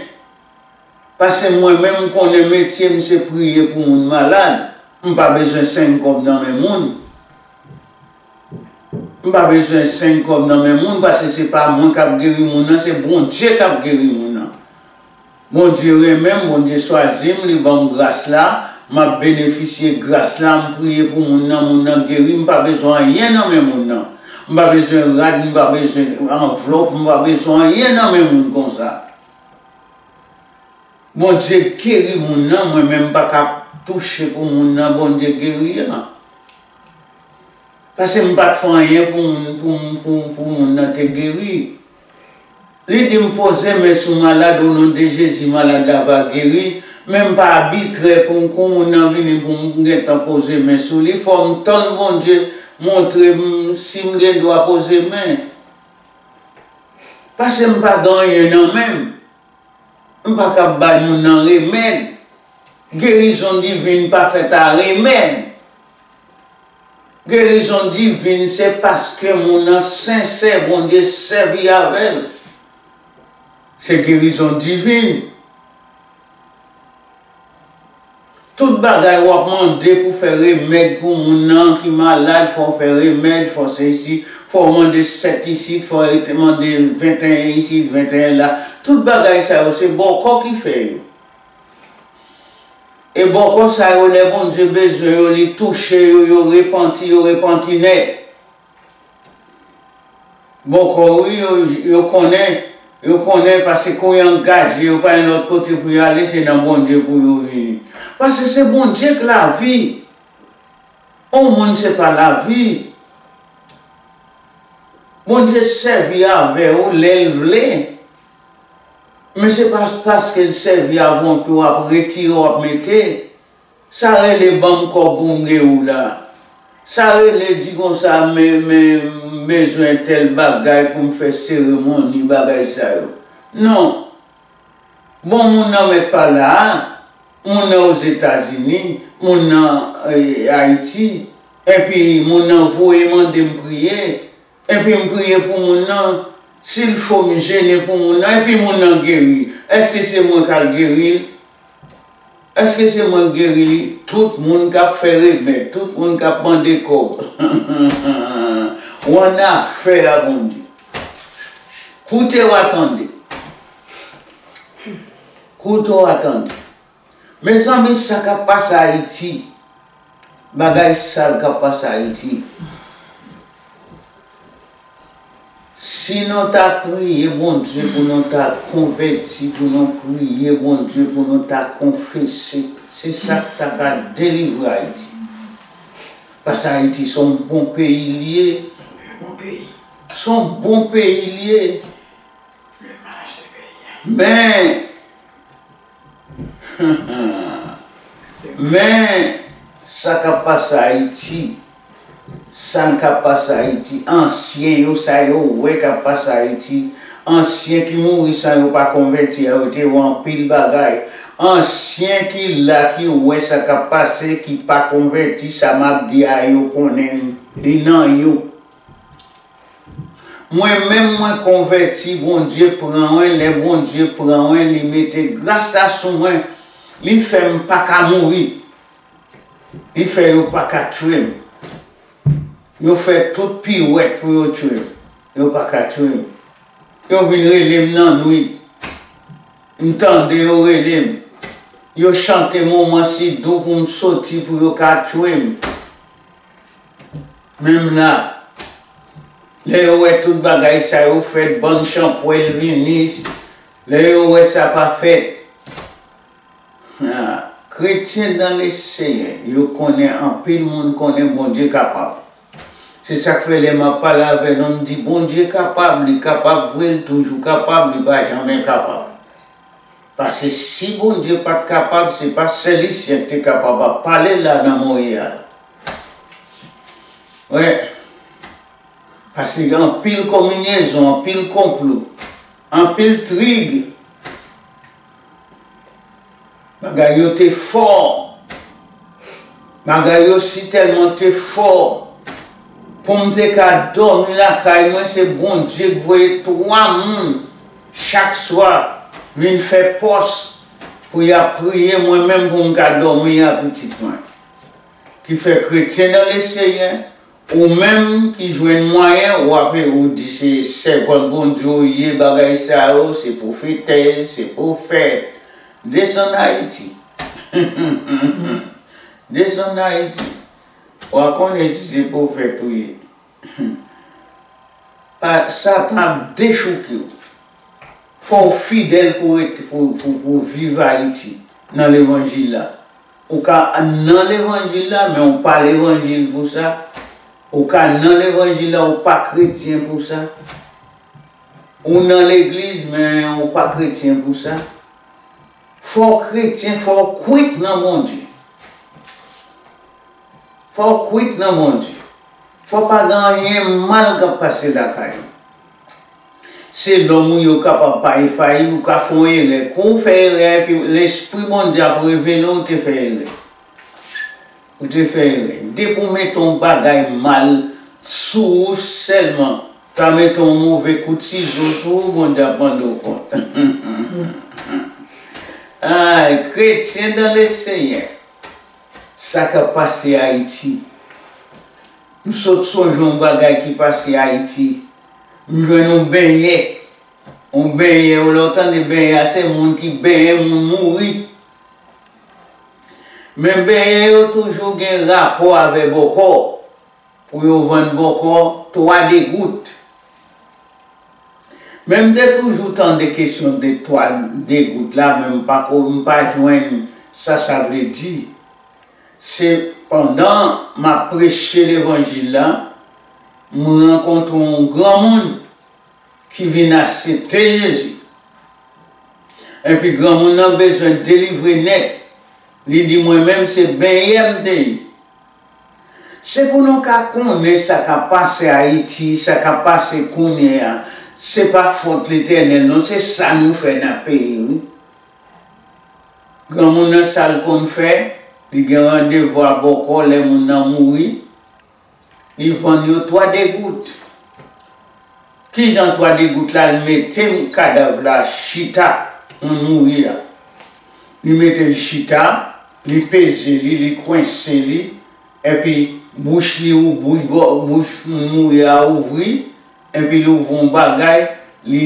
Paske mwen menm, m konnen metye m se priye pou moun malad. M pa bezwen senk kòb nan men moun. M pa bezwen senk kòb nan men moun, paske se pa mwen k ap geri moun nan, se Bondye k ap geri moun nan. Bondye renmen m, Bondye chwazi m, li ban m gras la, m ap benefisye gras la, m priye pou moun nan, moun nan geri, m pa bezwen anyen nan men moun nan. M pa bezwen rad, m pa bezwen anvlòp, m pa bezwen anyen nan men moun konsa. Bondye geri moun nan, mwen menm m pa ka touche pou moun nan, Bondye geri an. Paske m pa t fè anyen pou moun, pou, pou, pou moun nan te geri. Li di m poze men sou malad, o non de Jezi, malad la va geri. Men m pa abitrè pou m, kou moun nan vini pou m gentan poze men sou li. Fò m tann Bondye montre m si m gen dwa poze men. Paske m pa gen anyen nan men m. M pa ka bay moun nan remèd. Gerizon divin pa fèt a remèd. Gerizon divin se paske moun nan sensè, Bondye sèvi avè l. Se gerizon divin. Tout bagay w ap mande pou fè remèd pou moun nan ki malad, fò w fè remèd, fò sesi, fò w mande sèt isit, fò w mande venteyen isit, venteyen la. Tout bagay sa yo, se bòkò ki fè yo. E bòkò sa yo, lè Bondye bezwen yo, li touche yo, yo repanti, yo repanti nèt. Bòkò wi, yo, yo konnen, yo konnen, paske kou yo angaje, yo pa gen lòt kote pou yo ale, se nan Bondye pou yo vini. Paske se Bondye k lavi. On moun se pa lavi. Bondye sèvi avè w lè l vle. Men se pa paske l sèvi avè w pou w ap retire, w ap mete. Sa rele ban m kòb pou m geri w la. Sa rele di konsa, men, men, m bezwen tèl bagay pou m fè seremoni, bagay sa yo. Non. Bon, moun nan mèt pa la a, moun nan Ozetazini, moun nan, eh, Ayiti, epi moun nan voye mande m priye, epi m priye pou moun nan, si l fo m jene pou moun nan, epi moun nan geri, èske se mwen k al geri l? Èske se mwen k geri li? Tout moun k ap fè remèd, tout moun k ap mande kòb. W annafè a Bondye. Koute w a tande. Koute w a tande. Mezanmi, sa k ap pase Ayiti, bagay sal k ap pase Ayiti. Si nou ta priye Bondye pou nou ta konvèti, pou nou priye Bondye pou nou ta konfese, se sa k ta ka delivre Ayiti. Paske Ayiti se yon bon peyi li ye. Se yon bon peyi li ye. Men, men, sa k ap pase Ayiti, sa k ap pase Ayiti, ansyen yo, sa yo wè k ap pase Ayiti, ansyen ki mouri san yo pa konvèti a, yo te wè anpil bagay. Ansyen ki la, ki wè sa k ap pase, ki pa konvèti, sa m ap di a, yo konnen li nan yo. Mwen menm, mwen konvèti, Bondye pran mwen, lè Bondye pran mwen, li mete gras la sou mwen, li fè m pa ka mouri. Li fè yo pa ka tchwe m. Yo fè tout piwèt pou yo tchwe m. Yo pa ka tchwe m. Yo vin rele m nan nwit. M tande yo rele m. Yo chante moman si dou pou m soti pou yo ka tchwe m. Menm la, lè yo wè tout bagay sa yo fèt, bann chanpwèl vini, lè yo wè sa pa fèt, Ah, kretyen dan le Seyè, yo konnen, anpil moun konnen Bondye kapab. Se sa k fè lè m ap pale avè nou, m di, Bondye kapab, li kapab vre, li toujou kapab, li pa janmen kapab. Paske si Bondye pa t kapab, se pa sèlisyen k te kapab ap pale la nan Montréal. Wi. Paske gen anpil konbinezon, anpil konplo, anpil trig. Bagay yo te fò. Bagay yo sitèlman te fò. Pou m te ka dòmi lakay mwen, se Bondye k voye twa moun chak swa vin fè pòs pou y ap priye mwen menm pou m ka dòmi a pitit mwen. Ki fè kretyen dan le Seyè, ou menm ki jwenn mwayen, w ap, ou di se sèvant Bondye w ye, bagay sa yo, se pwofetèz, se pwofèt. Desann Ayiti. Desann Ayiti. W a konnen si se pwofèt ou ye. Pa, Satan ap dechouke w. Fò w fidèl pou w rete, pou, pou, pou w viv Ayiti nan levanjil la. Ou ka nan levanjil la, men ou pa levanjil pou sa. Ou ka nan levanjil la, ou pa kretyen pou sa. Ou nan legliz, men ou pa kretyen pou sa. Fò w kretyen, fò w kwit nan Bondye. Fò w kwit nan Bondye. Fò pa gen anyen mal k ap pase lakay ou. Se lòm ou ye, ou kapab pa efayi, ou ka fè yon erè. Kou w fè erè, epi Lespri Bondye ap revele w te fè erè. Ou te fè erè. Depi w mete yon bagay mal sou ou sèlman, ta mete yon move kout sizo sou ou, Bondye ap mande w kont. Ay, kretyen dan le Seyè. Sa k ap pase Ayiti. M sot sonje yon bagay ki pase Ayiti. M jwenn yon benyè. Yon benyè, lè w tande benyè a, se moun ki benyen moun mouri. Men benyè yo toujou gen rapò avè bòkò. Pou yo vann bòkò twa degout. Men m te toujou tande kesyon de twa degout la, men m pa ko, m pa jwenn sa sa vle di. Se pandan m ap preche levanjil la, m rankontre yon granmoun ki vin aksepte Jezi. Epi granmoun nan bezwen delivre nèt. Li di, mwen menm se benyè m te ye. Se pou nou ka konnen sa k ap pase Ayiti, sa k ap pase kounye a. Se pa fòt Letènèl non, se sa nou fè nan peyi wi. Granmoun nan sa l konn fè, li gen randevou a bòkò lè moun nan mouri, li vann yo twa degout. Kijan twa degout la, l mete kadav la chita, moun mouri a. Li mete l chita, li peze li, li kwense li, epi bouch li ou bouch bò, bouch moun mouri a ouvri, epi li ouvri yon bagay, li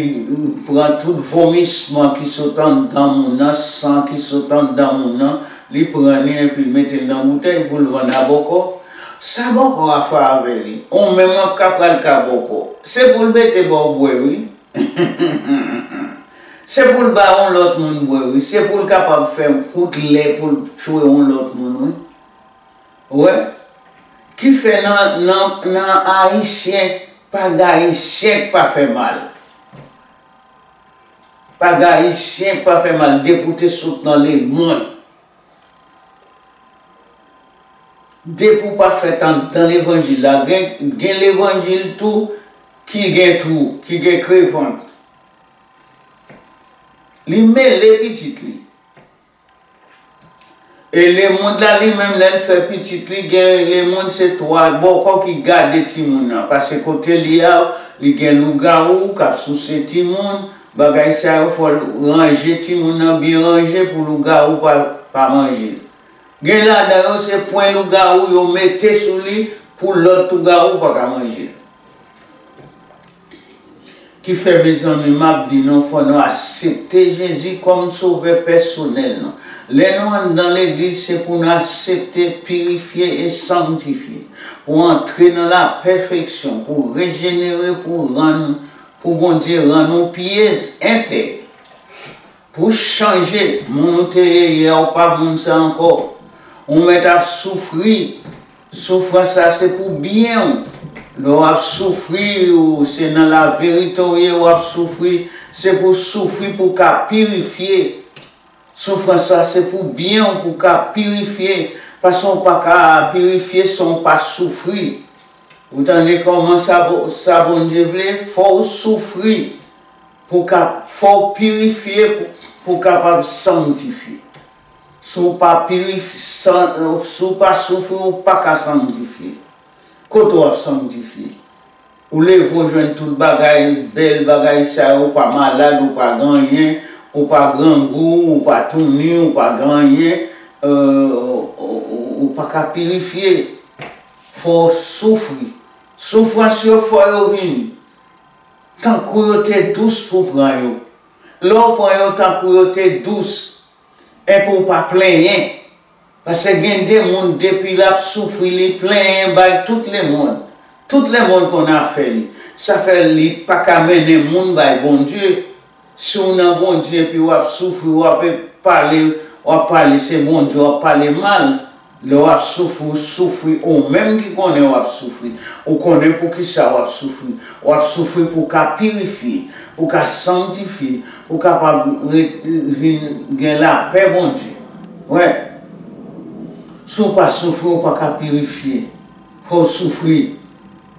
pran tout vomisman ki sot anndan moun nan, san ki sot anndan moun nan, li pran li epi l mete l nan boutèy pou l vann a bòkò. Sa bòkò a fè avè li? Ou menm w ap ka pral ka bòkò. Se pou l mete ba w bwè wi. Se pou l ba yon lòt moun bwè wi. Se pou l kapab fè kout lè pou l tchwe yon lòt moun wi. Ou wè? Ki fè nan, nan, nan Ayisyen, pa gen Ayisyen k pa fè mal. Bagay Ayisyen pa fè mal, depi w te sot nan lemonn. Depi w pa fèt anndan levanjil la, gen, gen levanjil tou ki gen twou, ki gen krevant. Li mele pitit li. E lemonn la li menm, lè l fè pitit li, gen lemonn se twa bòkò ki gade timoun nan. Paske kote li a, li gen lougawou k ap souse timoun. Bagay sa yo, fò l ranje timoun nan byen ranje pou lougawou pa, pa manje l. Gen ladan yo, se pwen lougawou yo mete sou li pou lòt lougawou pa ka manje l. Ki fè, mezanmi, m ap di nou, fò nou aksepte Jezi kòm Sovè pèsonèl nou. Lè nou anndan legliz, se pou nou aksepte, pirifye e sanktifye, pou antre nan lapèfeksyon, pou rejenere, pou rann, pou Bondye rann nou pyès, entèg. Pou chanje, moun ou te ye yè, ou pa moun sa ankò. Ou mèt ap soufri. Soufrans la se pou byen w. Lè w ap soufri, ou se nan laverite w ye, w ap soufri. Se pou soufri pou w ka pirifye. Soufrans la se pou byen w, pou w ka pirifye. Paske w pa ka pirifye san w pa soufri. Ou tande kòman sa, Bo- sa Bondye vle? Fò w soufri pou ka, fò w pirifye pou, pou w kapab sanktifye. Si w pa pirif- san- si w pa soufri, ou pa ka sanktifye. Kote w ap sanktifye? Ou leve, w jwenn tout bagay, bèl bagay sa yo, ou pa malad, ou pa gen anyen, ou pa grangou, ou pa touni, ou pa gen anyen, euh, ou, ou, ou pa ka pirifye. Fò w soufri. Soufrans yo fò yo vini. Tankou yo te dous pou pran yo. Lè w pran yo tankou yo te dous, enpi w pa plenyen. Paske gen de moun, depi l ap soufri, li plenyen bay tout lemonn. Tout lemonn konn afè li. Sa fè li pa ka mennen moun bay Bondye. Si w nan Bondye epi w ap soufri, w ap pale, w ap pale se Bondye, w ap pale mal. Lè w ap soufri, w soufri, ou menm ki konnen w ap soufri. Ou konnen poukisa w ap soufri. W ap soufri pou w ka pirifye, pou w ka sanktifye, pou w kapab ret, vin gen lapè Bondye. Wè. Si w pa soufri, ou pa ka pirifye. Fò w soufri.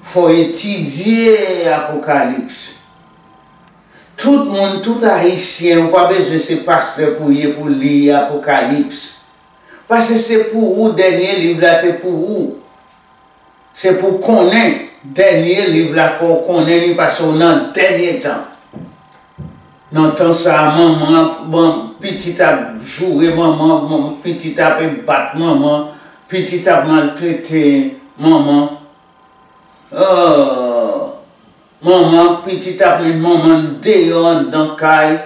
Fò w etidye Apokalips. Tout moun, tout Ayisyen, ou pa bezwen se pastè pou w ye pou w li Apokalips. Paske se pou ou, dènye liv la, se pou ou. Se pou w konnen dènye liv la, fò w konnen li, paske w nan dènye tan. Nan tan sa a, manman ap, ban- pitit ap joure manman, man- pitit ap bat manman, pitit ap maltrete manman. Oh, manman, pitit ap met manman deyò anndan kay.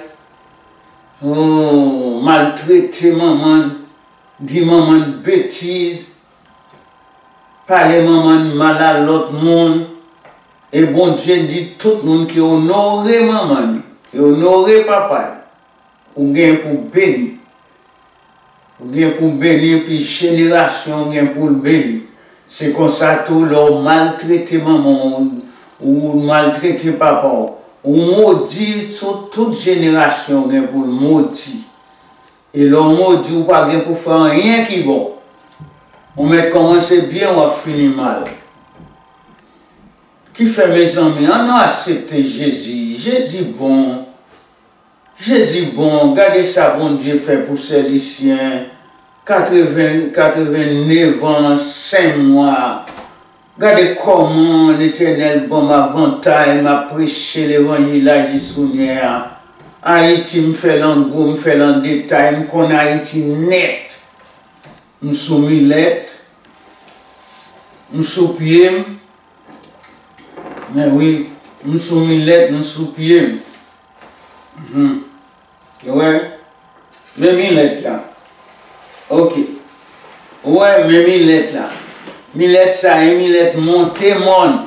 Oh, maltrete manman, di manman betiz, pale manman mal a lòt moun. E Bondye di tout moun ki onore manman, ki onore papa, ou gen pou beni. Ou gen pou beni, epi jenerasyon ou gen pou l beni. Se konsa tou, lè w maltrete manman w, ou maltrete papa w, ou modi sou tout jenerasyon ou gen pou l modi. E lè w modi, ou pa gen pou fè anyen ki bon. Ou mèt kòmanse byen, w ap fini mal. Ki fè, mezanmi, ann nou aksepte Jezi. Jezi bon. Jezi bon, gade sa Bondye fè pou sè Lisyen, katreven, katrevennev an, senk mwa. Gade kòman Letènèl ban m avantay, m ap preche levanjil la jis kounye a. Ayiti, m fè l an gwo, m fè l an detay, m konn Ayiti nèt. M sou milèt, m sou pye m. Men wi, m sou milèt, m sou pye m. Mhm. Ou wè? Men milèt la. Ok. Ou wè, men milèt la. Milèt sa, e milèt monte mòn.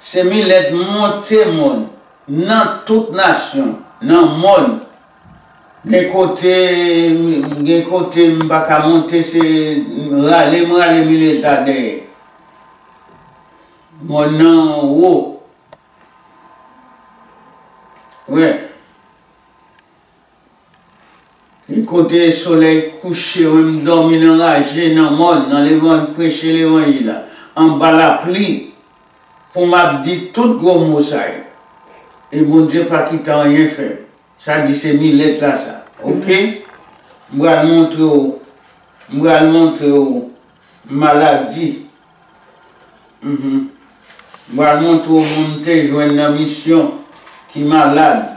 Se milèt monte mòn. Nan tout nasyon, nan mòn, gen kote, gen kote m pa ka monte, se rale m rale milèt la dèyè. Mòn nan wo. Wè. E kote solèy kouche, wè, m dòmi nan raje, nan mòn, nan levan-, preche levanjil la, anba lapli, pou m ap di tout gwo mo sa yo. E Bondye pa kite anyen fè m. Sa di se milèt la sa. Oke? M pral montre w, m pral montre w maladi. Mhm. M pral montre w moun m te jwenn nan misyon ki malad.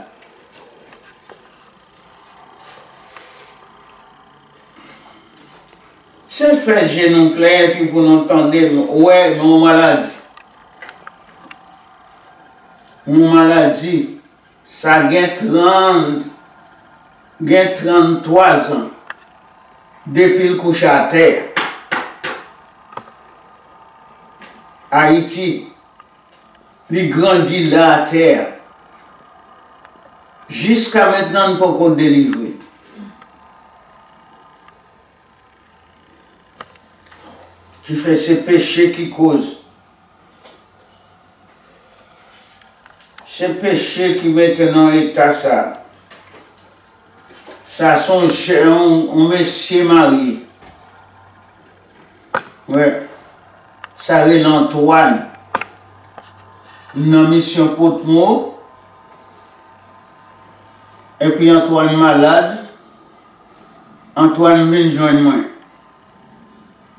Se fè je nou klè epi pou nou tande, wè, yon maladi. Yon maladi. Sa gen trant, gen tranntwa zan depi l kouche atè a. Ayiti, li grandi la atè a. Jiska mentnan, n poko delivre. Ki fè se peche ki koz. Se peche ki mete nan eta sa. Sa se yon jè-, yon, yon mesye marye. Wè. Sa rele Antoine. Nan misyon Potmo. Epi Antoine malad. Antoine vin jwenn mwen.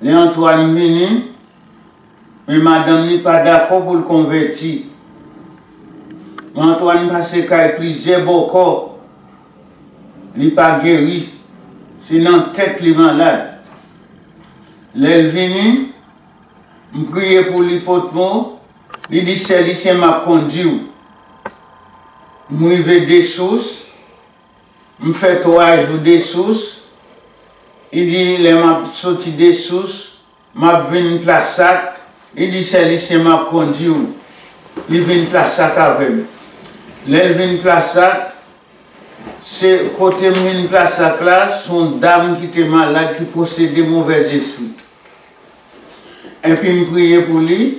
Lè Antoine vini, men madanm li pa dakò pou l konvèti. Men Antoine pase kay plizyè bòkò, li pa geri. Se nan tèt li malad. Lè l vini, m priye pou li Potmo, li di, Sè Lisyen, m ap kondi w. M rive Desous, m fè twa jou Desous. Li di, lè m ap soti Desous, m ap vin Plasak. Li di, Sè Lisyen, m ap kondi w. Li vin Plasak avè m. Lè l vin Plasak, se kote m vin Plasak la, se yon dam ki te malad, ki posede movèzespri. Epi m priye pou li,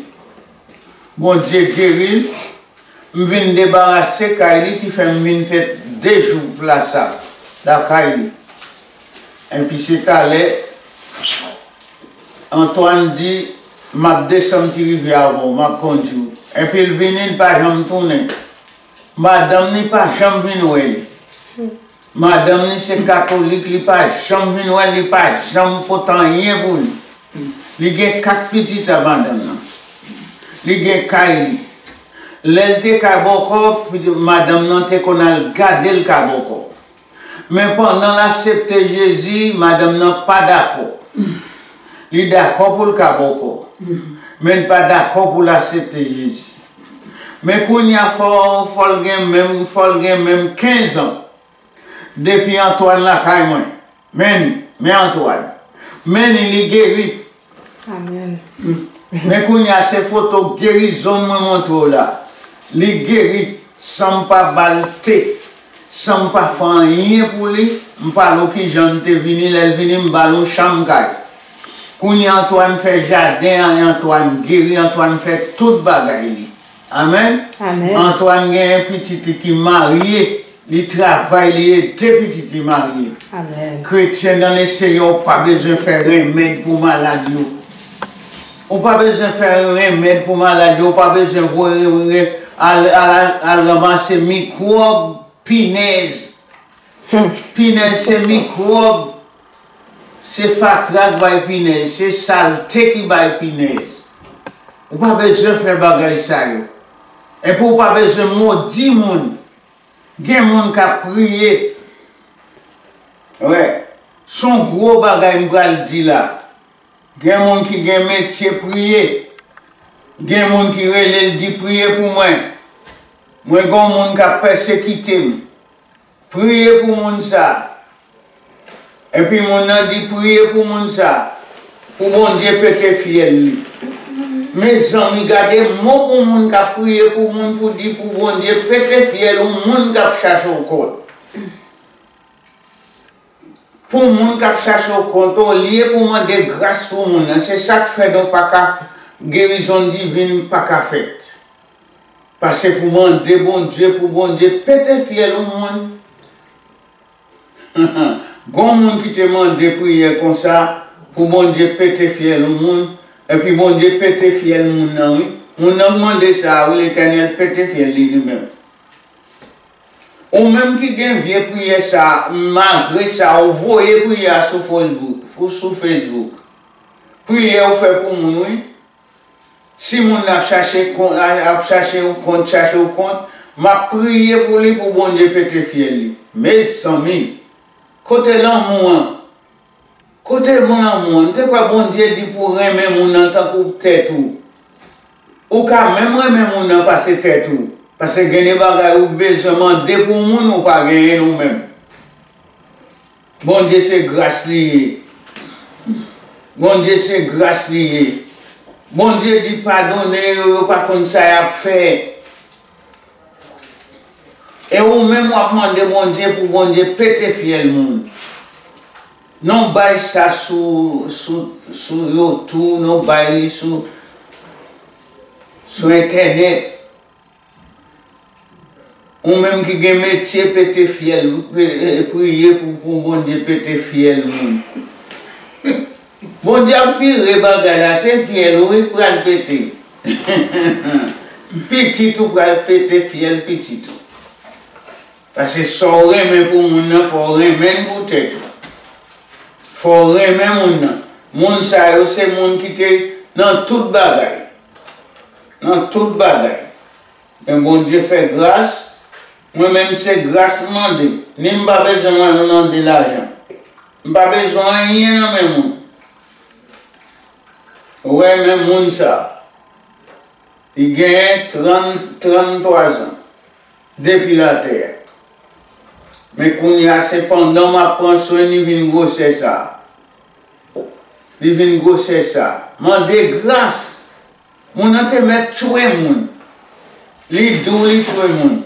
Bondye geri l. M vin debarase kay li, ki fè m vin fè de jou Plasak, lakay li. Epi se talè, Antoine di, m ap desann Ti Rivyè avè w, m ap kondi w. Epi l vini, l pa janm tounen. Madanm li pa janm vin wè li. Madanm li se katolik, li pa janm vin wè l, li pa janm pote anyen pou li. Li gen kat pitit a madanm nan. Li gen kay li. Lè l te kay bòkò, madanm nan te konn al gade l kay bòkò. Men pandan l aksepte Jezi, madanm nan pa dakò. Li dakò pou l kay bòkò. Men l pa dakò pou l aksepte Jezi. Men kounye a fò, fò l gen menm, fò l gen menm kenz an. Depi Antoine lakay mwen. Men, men Antoine. Men li geri. Amèn. Men kounye a se foto gerizon mwen montre w la. Li geri san m pa ba l te, san m pa fè anyen pou li. M pale w kijan l te vini, lè l vini m ba l yon chanm kay. Kounye a Antoine fè jaden an, Antoine geri, Antoine fè tout bagay li. Amèn. Amèn. Antoine genyen pitit li ki marye, li travay, li ede pitit li marye. Amèn. Kretyen nan Lesenyè, ou pa bezwen fè renmèd pou malad yo. Ou pa bezwen fè renmèd pou malad yo, ou pa bezwen voye al, al, al, al ranmase mikwòb, pinèz. Pinèz se mikwòb, se fatra k bay pinèz, se salte ki bay pinèz. Ou pa bezwen fè bagay sa yo. Epi ou pa bezwen modi moun. Gen moun k ap priye. Wè, se yon gwo bagay m pral di la. Gen moun ki gen metye priye. Gen moun ki rele l di, "Priye pou mwen. Mwen gen yon moun k ap pèsekite m. Priye pou moun sa." Epi moun nan di, "Priye pou moun sa, pou Bondye pete fyèl li." Mezanmi, gade mo pou moun k ap priye pou moun, pou di pou Bondye pete fyèl yon moun k ap chache w kont. Pou moun k ap chache w kont, olye pou mande gras pou moun nan, se sa k fè nou pa ka, gerizon divin pa ka fèt. Pase pou mande Bondye, pou Bondye pete fyèl yon moun. Gon moun ki te mande priyè konsa, pou Bondye pete fyèl yon moun, epi Bondye pete fyèl moun nan, wi. Moun nan k mande sa a, wi, Letènèl pete fyèl li, li menm. Ou menm ki gen vye priyè sa a, malgre sa, ou voye priyè a sou Facebook, ou sou Facebook. Priyè ou fè pou moun, wi. Si moun nan ap chache kont, ap chache yon kont, chache yon kont, m ap priye pou li pou Bondye pete fyèl li. Mezanmi, kote lanmou an? Kote lanmou an? M te kwè Bondye di pou renmen moun nan tankou tèt ou. Ou ka menm renmen moun nan pase tèt ou. Paske gen de bagay ou bezwen mande pou moun ou pa genyen l ou menm. Bondye se gras li ye. Bondye se gras li ye. Bondye di padone yo, yo pa konn sa y ap fè. E ou menm w ap mande Bondye pou Bondye pete fyèl moun. Non bay sa sou, sou, sou YouTube, non bay li sou, sou entènèt. Ou menm ki gen metye pete fyèl, pe- e, priye pou, pou Bondye pete fyèl moun. Bondye ap vire bagay la, se fyèl ou wi pral pete. Pitit ou pral pete fyèl pitit ou. Paske sa w renmen pou moun nan, fò w renmen l pou tèt ou. Fò w renmen moun nan. Moun sa yo se moun ki te nan tout bagay. Nan tout bagay. Men Bondye fè gras, mwen menm se gras m mande. Ni m pa bezwen mande lajan. M pa bezwen anyen nan men moun. Ou wè men moun sa. Li genyen trant, tranntwa zan depi l atè a. Men kounye a se pandan m ap pran swen li vin gwosè sa. Li vin gwosè sa. Mande gras. Moun nan te mèt tchwe moun. Li di w li tchwe moun.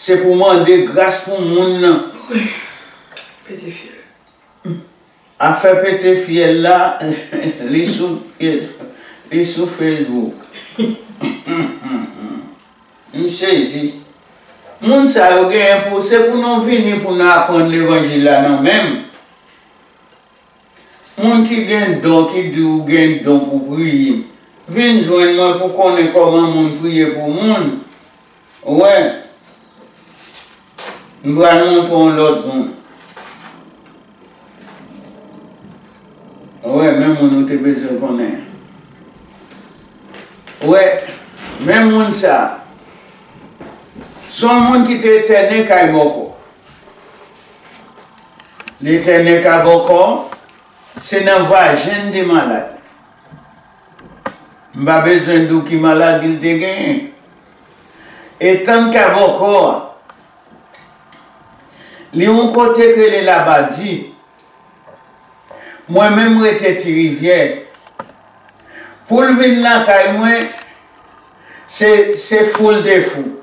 Se pou mande gras pou moun nan. Pete fyèl. Afè pete fyèl la, li sou, li sou Facebook. M sezi. Moun sa yo genyen pou, se pou nou vini pou nou aprann levanjil la nan men m. Moun ki gen don, ki di ou gen don pou priye, vin jwenn mwen pou konnen kòman moun priye pou moun. Ou wè, m pral montre w lòt moun. Ou wè, men moun ou te bezwen konnen. Ou wè, men moun sa, se yon moun ki te etène kay bòkò. Li etène kay bòkò, se nan vajen li te malad. M pa bezwen di w ki maladi l te genyen. Etène kay bòkò a, li yon kote k rele Labadi. Mwen menm m rete Ti Rivyè. Pou l vin lakay mwen, se, se fou l te fou.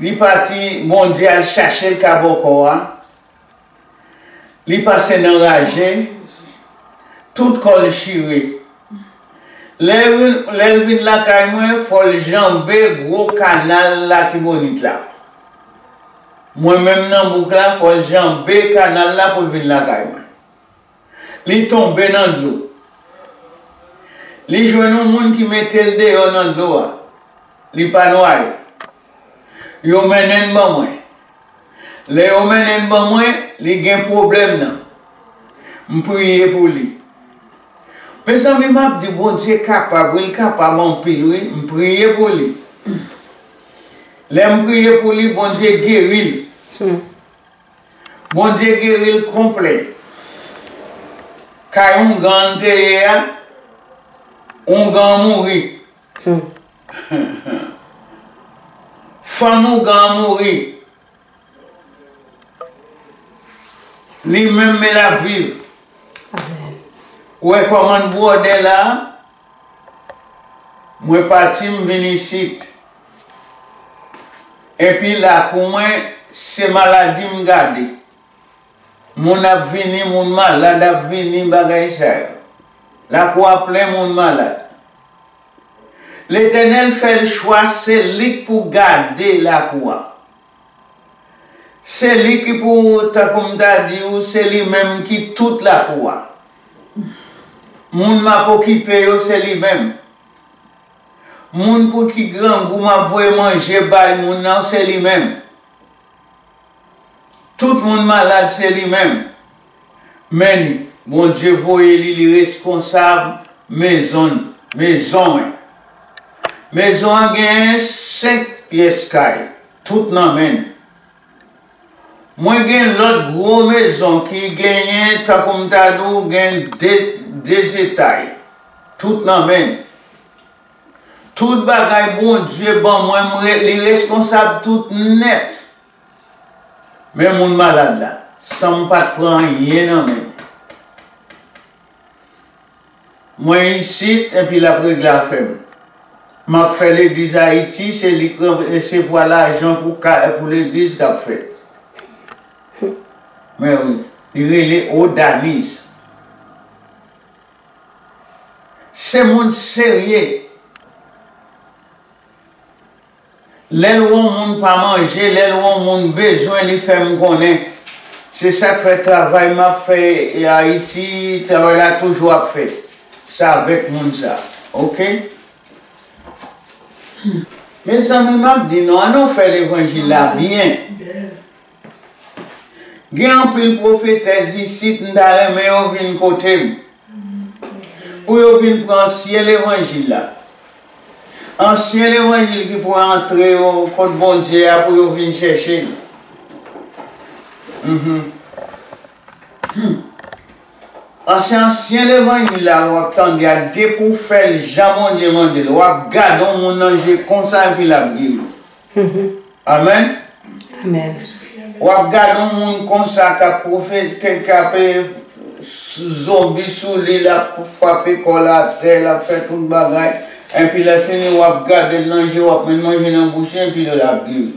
Li pati, Bondye al chache l kay bòkò a. Li pase nan raje, tout kò l chire. Lè l vin, lè l vin lakay mwen, fò l janbe gwo kanal Latibonit la. Mwen menm nan bouk la, fò l janbe kanal la pou l vin lakay mwen. Li tonbe nan dlo. Li jwenn yon moun ki mete l deyò nan dlo a. Li pa nwaye. Yo mennen l ban mwen. Lè yo mennen l ban mwen, li gen pwoblèm nan. M priye pou li. Mezanmi, m ap di Bondye kapab, wi, l kapab anpil, wi. M priye pou li. Lè m priye pou li, Bondye geri l. Hmm. Bondye geri l konplè. Kay oungan l te ye a, oungan an mouri. Hmm. Fanm oungan an mouri. Li menm, men l ap viv. Amèn. Ou wè kòman n bwòdè la? Mwen pati, m vin isit. Epi lakou mwen, se maladi m gade. Moun ap vini, moun malad ap vini, bagay sa yo. Lakou a plen moun malad. Letènèl fè l chwa, se li k pou gade lakou a. Se li ki pou, tankou m ta di w, se li menm ki tout lakou a. Moun m ap okipe yo, se li menm. Moun pou ki grangou m ap voye manje bay moun nan, se li menm. Tout moun malad, se li menm. Men li, Bondye voye li, li reskonsab mezon, mezon an. Mezon an genyen senk pyès kay, tout nan men l. Mwen gen lòt gwo mezon ki genyen, tankou m ta di w, gen de, de etay, tout nan men l. Tout bagay Bondye ban mwen, m re-, li reskonsab tout nèt. Men moun malad la, san m pa t pran anyen nan men l. Mwen isit, epi l ap regle afè m. M ap fè legliz Ayiti, se li k resevwa lajan pou ka, pou legliz k ap fèt. Men wi, li rele Odaniz. Se moun serye. Lè l wè yon moun pa manje, lè l wè yon moun bezwen, li fè m konnen. Se sa k fè travay m ap fè Ayiti, travay la toujou ap fèt. Se avèk moun sa, oke? Mezanmi, m ap di nou, ann nou fè levanjil la byen. Gen anpil pwofetès isit, m ta renmen yo vin kote m. Pou yo vin pran ansyen levanjil la. Ansyen levanjil ki pou antre yo kot Bondye a pou yo vin chèche l. Mhm. Ansyen, ansyen levanjil la w ap tande a, depi w fè l jan Bondye mande l, w ap gade yon moun nan je konsa epi l ap geri. Amèn. Amèn. W ap gade yon moun konsa k ap pwofet-, k, k ap, eh, s-, zonbi sou li, l ap frape kò l atè, l ap fè tout bagay. Epi lè fini, w ap gade l nan je, w ap met manje nan bouch li, epi l ap geri.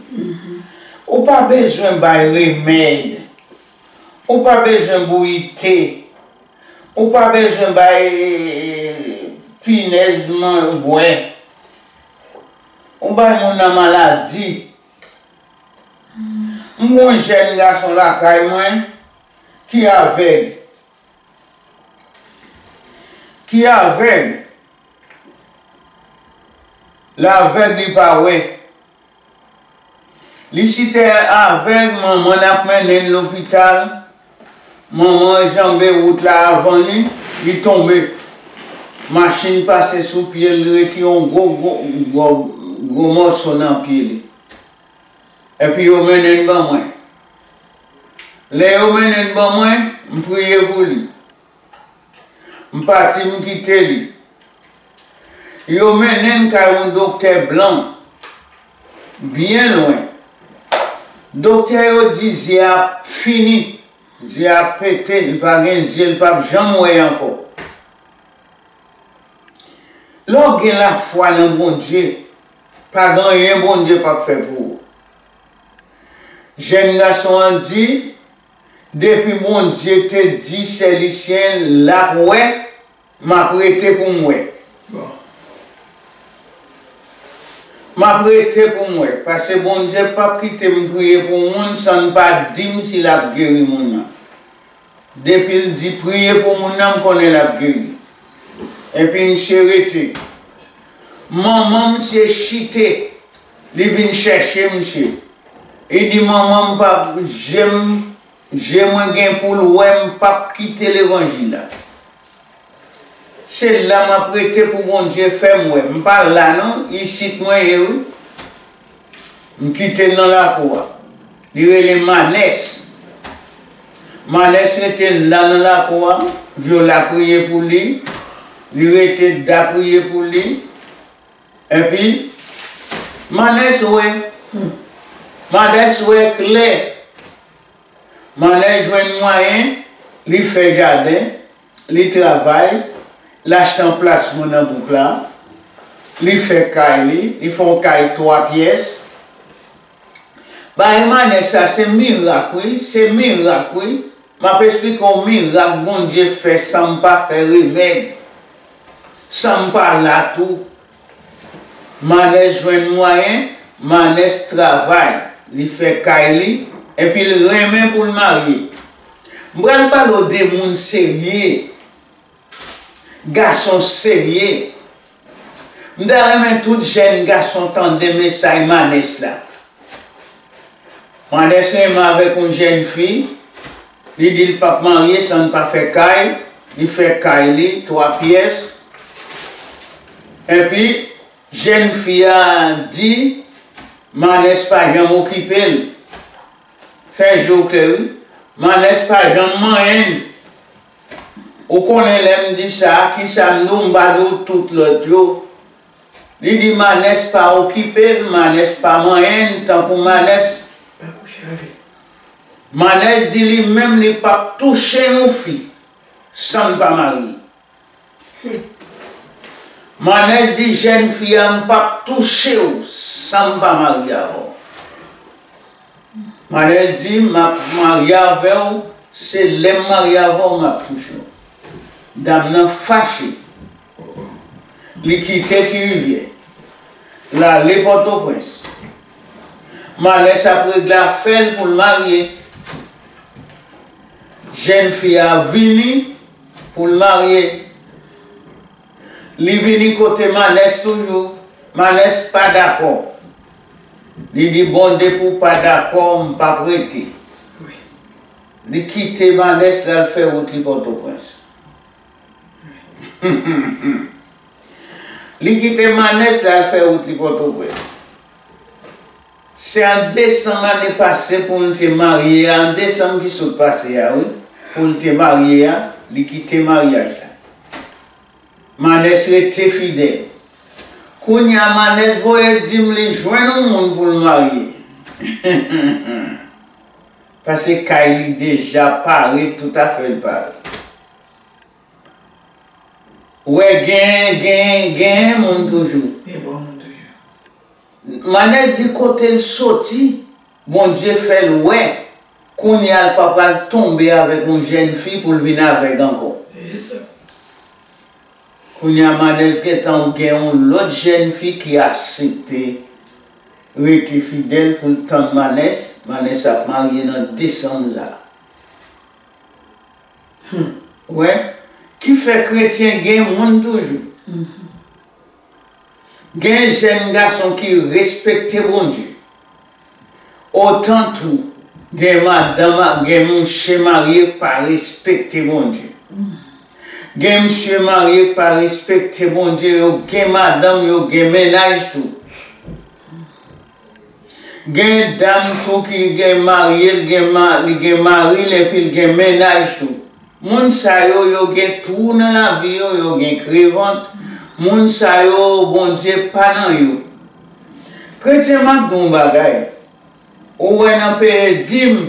Ou pa bezwen bay remèd. Ou pa bezwen bouyi te. Ou pa bezwen bay, eh, pinèz man-, bwè. Ou bay moun nan maladi. M gon jèn gason lakay mwen ki avèg. Ki avèg. L avèg, li pa wè. Li site avèg, manman l ap mennen l lopital. Manman an janbe wout la avan li, li tonbe. Machin pase sou pye l, li retire yon gwo, gwo, gwo, gwo mòso nan pye li. Epi yo mennen l ban mwen. Lè yo mennen l ban mwen, m priye pou li. M pati, m kite li. Yo mennen l kay yon doktè blan, byen lwen. Doktè yo di zye a fini, zye a pete, li pa gen zye, li p ap janm wè ankò. Lè w gen lafwa nan Bondye, pa gen anyen Bondye p ap fè pou ou. Jèn gason an di, depi Bondye te di sèlisyen l ap wè, m ap rete pou m wè. M ap rete pou m wè, paske Bondye p ap kite m priye pou moun san l pa di m si l ap geri moun nan. Depi l di priye pou moun nan, m konnen l ap geri. Epi misye rete. Manman misye chite, li vin chèche misye. Li di, "Manman, m p ap, je m, je mwen gen pou l wè, m p ap kite levanjil la." Se la m ap rete pou Bondye fè m wè. M pa la non, isit mwen ye wi. M kite l nan lakou a. Li rele Manès. Manès rete la nan lakou a. Vyola priye pou li. Li rete Da priye pou li. Epi, Manès wè. Manès wè klè. Manès jwenn mwayen, li fè jaden, li travay, l achte anplasman nan bouk la, li fè kay li, li fè yon kay twa pyès. Bagay Manès sa, se mirak wi, se mirak wi. M ap esplike w mirak Bondye fè san m pa fè remèd, san m pa la tou. Manès jwenn mwayen, Manès travay, li fè kay li, epi l renmen pou l marye. M pral pale w de moun serye, gason serye. M ta renmen tout jèn gason tande mesaj Manès la. Manès renmen avèk yon jèn fi, li di l p ap marye san l pa fè kay, li fè kay li, twa pyès. Epi, jèn fi a di, Manès pa janm okipe l. Fè je w klè, wi. Manès pa janm manyen l. Ou konnen lè m di sa, kisa m di w, m pa di w tout lòt yo. Li di Manès pa okipe l, Manès pa manyen l, tankou Manès. Pa kouche avè l. Manès di li menm li p ap touche yon fi san l pa marye. Manès di jèn fi a, m p ap touche w san m pa marye avè w. Manès di, m ap marye avè w, se lè m marye avè w m ap touche w. Dam nan fache. Li kite Ti Rivyè. L ale Pòtoprens. Manès ap regle afè l pou l marye. Jèn fi a vini pou l marye. Li vini kote Manès toujou. Manès pa dakò. Li di, Bondye, pou w pa dakò, m p ap rete. Li kite Manès, l al fè wout li Pòtoprens. Li kite Manès, l al fè wout li Pòtoprens. Se an desanm ane pase pou l te marye a, an desanm ki sot pase a, wi, pou l te marye a, li kite maryaj la. Manès rete fidèl. Kounye a, Manès voye dim li jwenn yon moun pou l marye. Paske kay li deja pare, tout afè l pare. Ou wè, gen, gen, gen moun toujou. Gen bon moun toujou. Manès di kote l soti, Bondye fè l wè, kounye a l pa pral tonbe avèk yon jèn fi pou l vin avèg ankò. Se sa. Kounye a Manès gentan gen yon lòt jèn fi ki aksepte rete fidèl pou l tann Manès, Manès ap marye nan desanm sa. Hmm. Ou wè? Ki fè kretyen gen moun toujou. Gen jèn gason ki respekte Bondye. Otan tou, gen madanm, gen mouche marye k pa respekte Bondye. Gen msye marye k pa respekte Bondye, yo gen madanm, yo gen mennaj tou. Gen dam tou ki gen marye, l gen ma-, li gen mari l epi l gen mennaj tou. Moun sa yo, yo gen twou nan lavi yo, yo gen krevant. Moun sa yo, Bondye pa nan yo. Kretyen, m ap di w yon bagay. Ou wè nan peye dim,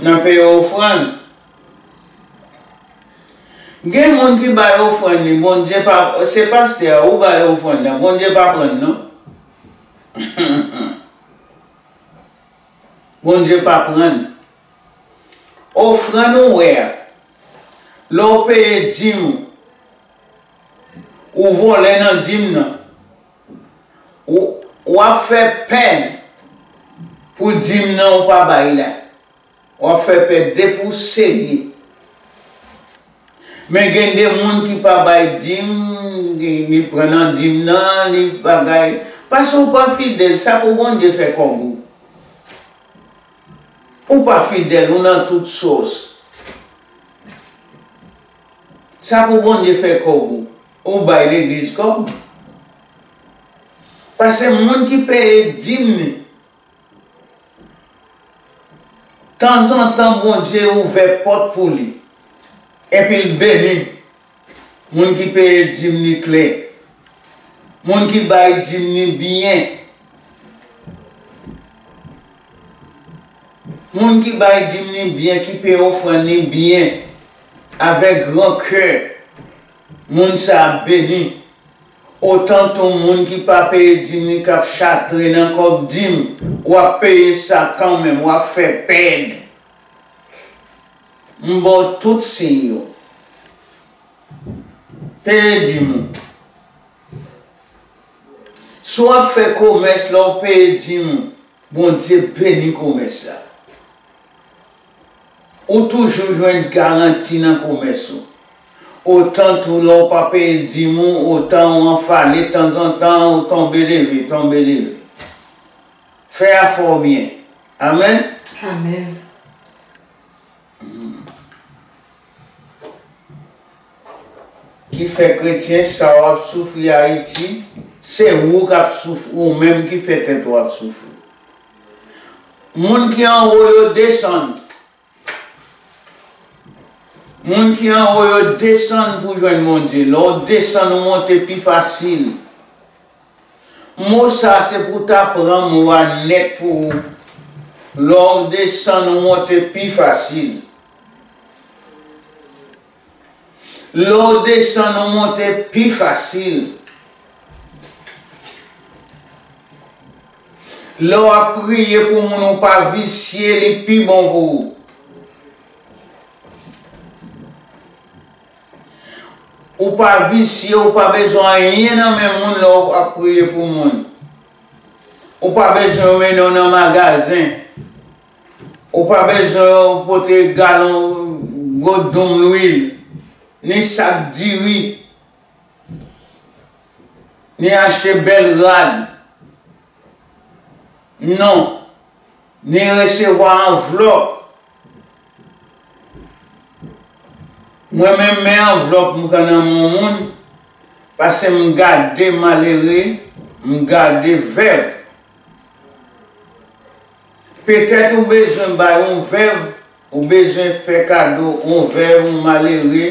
nan peye ofrann. Gen moun ki bay ofrann li, Bondye pa, se pastè a, ou bay ofrann nan, Bondye pa pran l non. Bondye pa pran l. Ofrann ou wè a, lè w peye dim ou, ou vòlè nan dim nan, ou, w ap fè pèd pou dim nan ou pa bay la. W ap fè pèd depi w serye. Men gen de moun ki pa bay dim, li, li pran nan dim nan, li bagay. Paske w pa fidèl, sa pou Bondye fè kòb ou. Ou pa fidèl, ou nan tout sòs. Sa pou Bondye fè kòb ou. Ou bay legliz kòb. Paske moun ki peye dim li, tanzantan Bondye ouvè pòt pou li. Epi l beni. Moun ki peye dim li klè. Moun ki bay dim li byen. Moun ki bay dim li byen, ki peye ofrann li byen, avèk gran kè, moun sa a beni. Otan tou moun ki pa peye dim li k ap chatre nan kòb dim, w ap peye sa kanmenm, w ap fè pèd. M ba w tout siy yo. Peye dim ou. Si w ap fè komès, lè w peye dim ou, Bondye beni komès la. Ou toujou jwenn garanti nan komès ou. Otan tou, lè w pa peye dim ou, otan w anfale tanzantan, ou tonbe leve, tonbe leve. Fè afè w byen. Amèn. Amèn. Ki fè kretyen sa w ap soufri Ayiti, se ou k ap soufri, ou menm ki fè tèt ou ap soufri. Moun ki anwo yo desann. Moun ki anwo yo desann pou jwenn Bondye. Lè w desann, ou monte pi fasil. Mo sa se pou ta pran mo a nèt pou ou. Lè w desann, ou monte pi fasil. Lè w desann, ou monte pi fasil. Lè w ap priye pou moun, ou pa visye, li pi bon pou ou. Ou pa visye, ou pa bezwen anyen nan men moun lè w ap priye pou moun. Ou pa bezwen yo mennen w nan magazen. Ou pa bezwen yo pote galon gwo doum lwil, ni sak diri, ni achte bèl rad. Non. Ni resevwa anvlòp. Mwen menm, men anvlòp m pran nan men yon moun, paske m gade malere, m gade vèv. Petèt ou bezwen bay yon vèv, ou bezwen fè kado yon vèv, yon malere,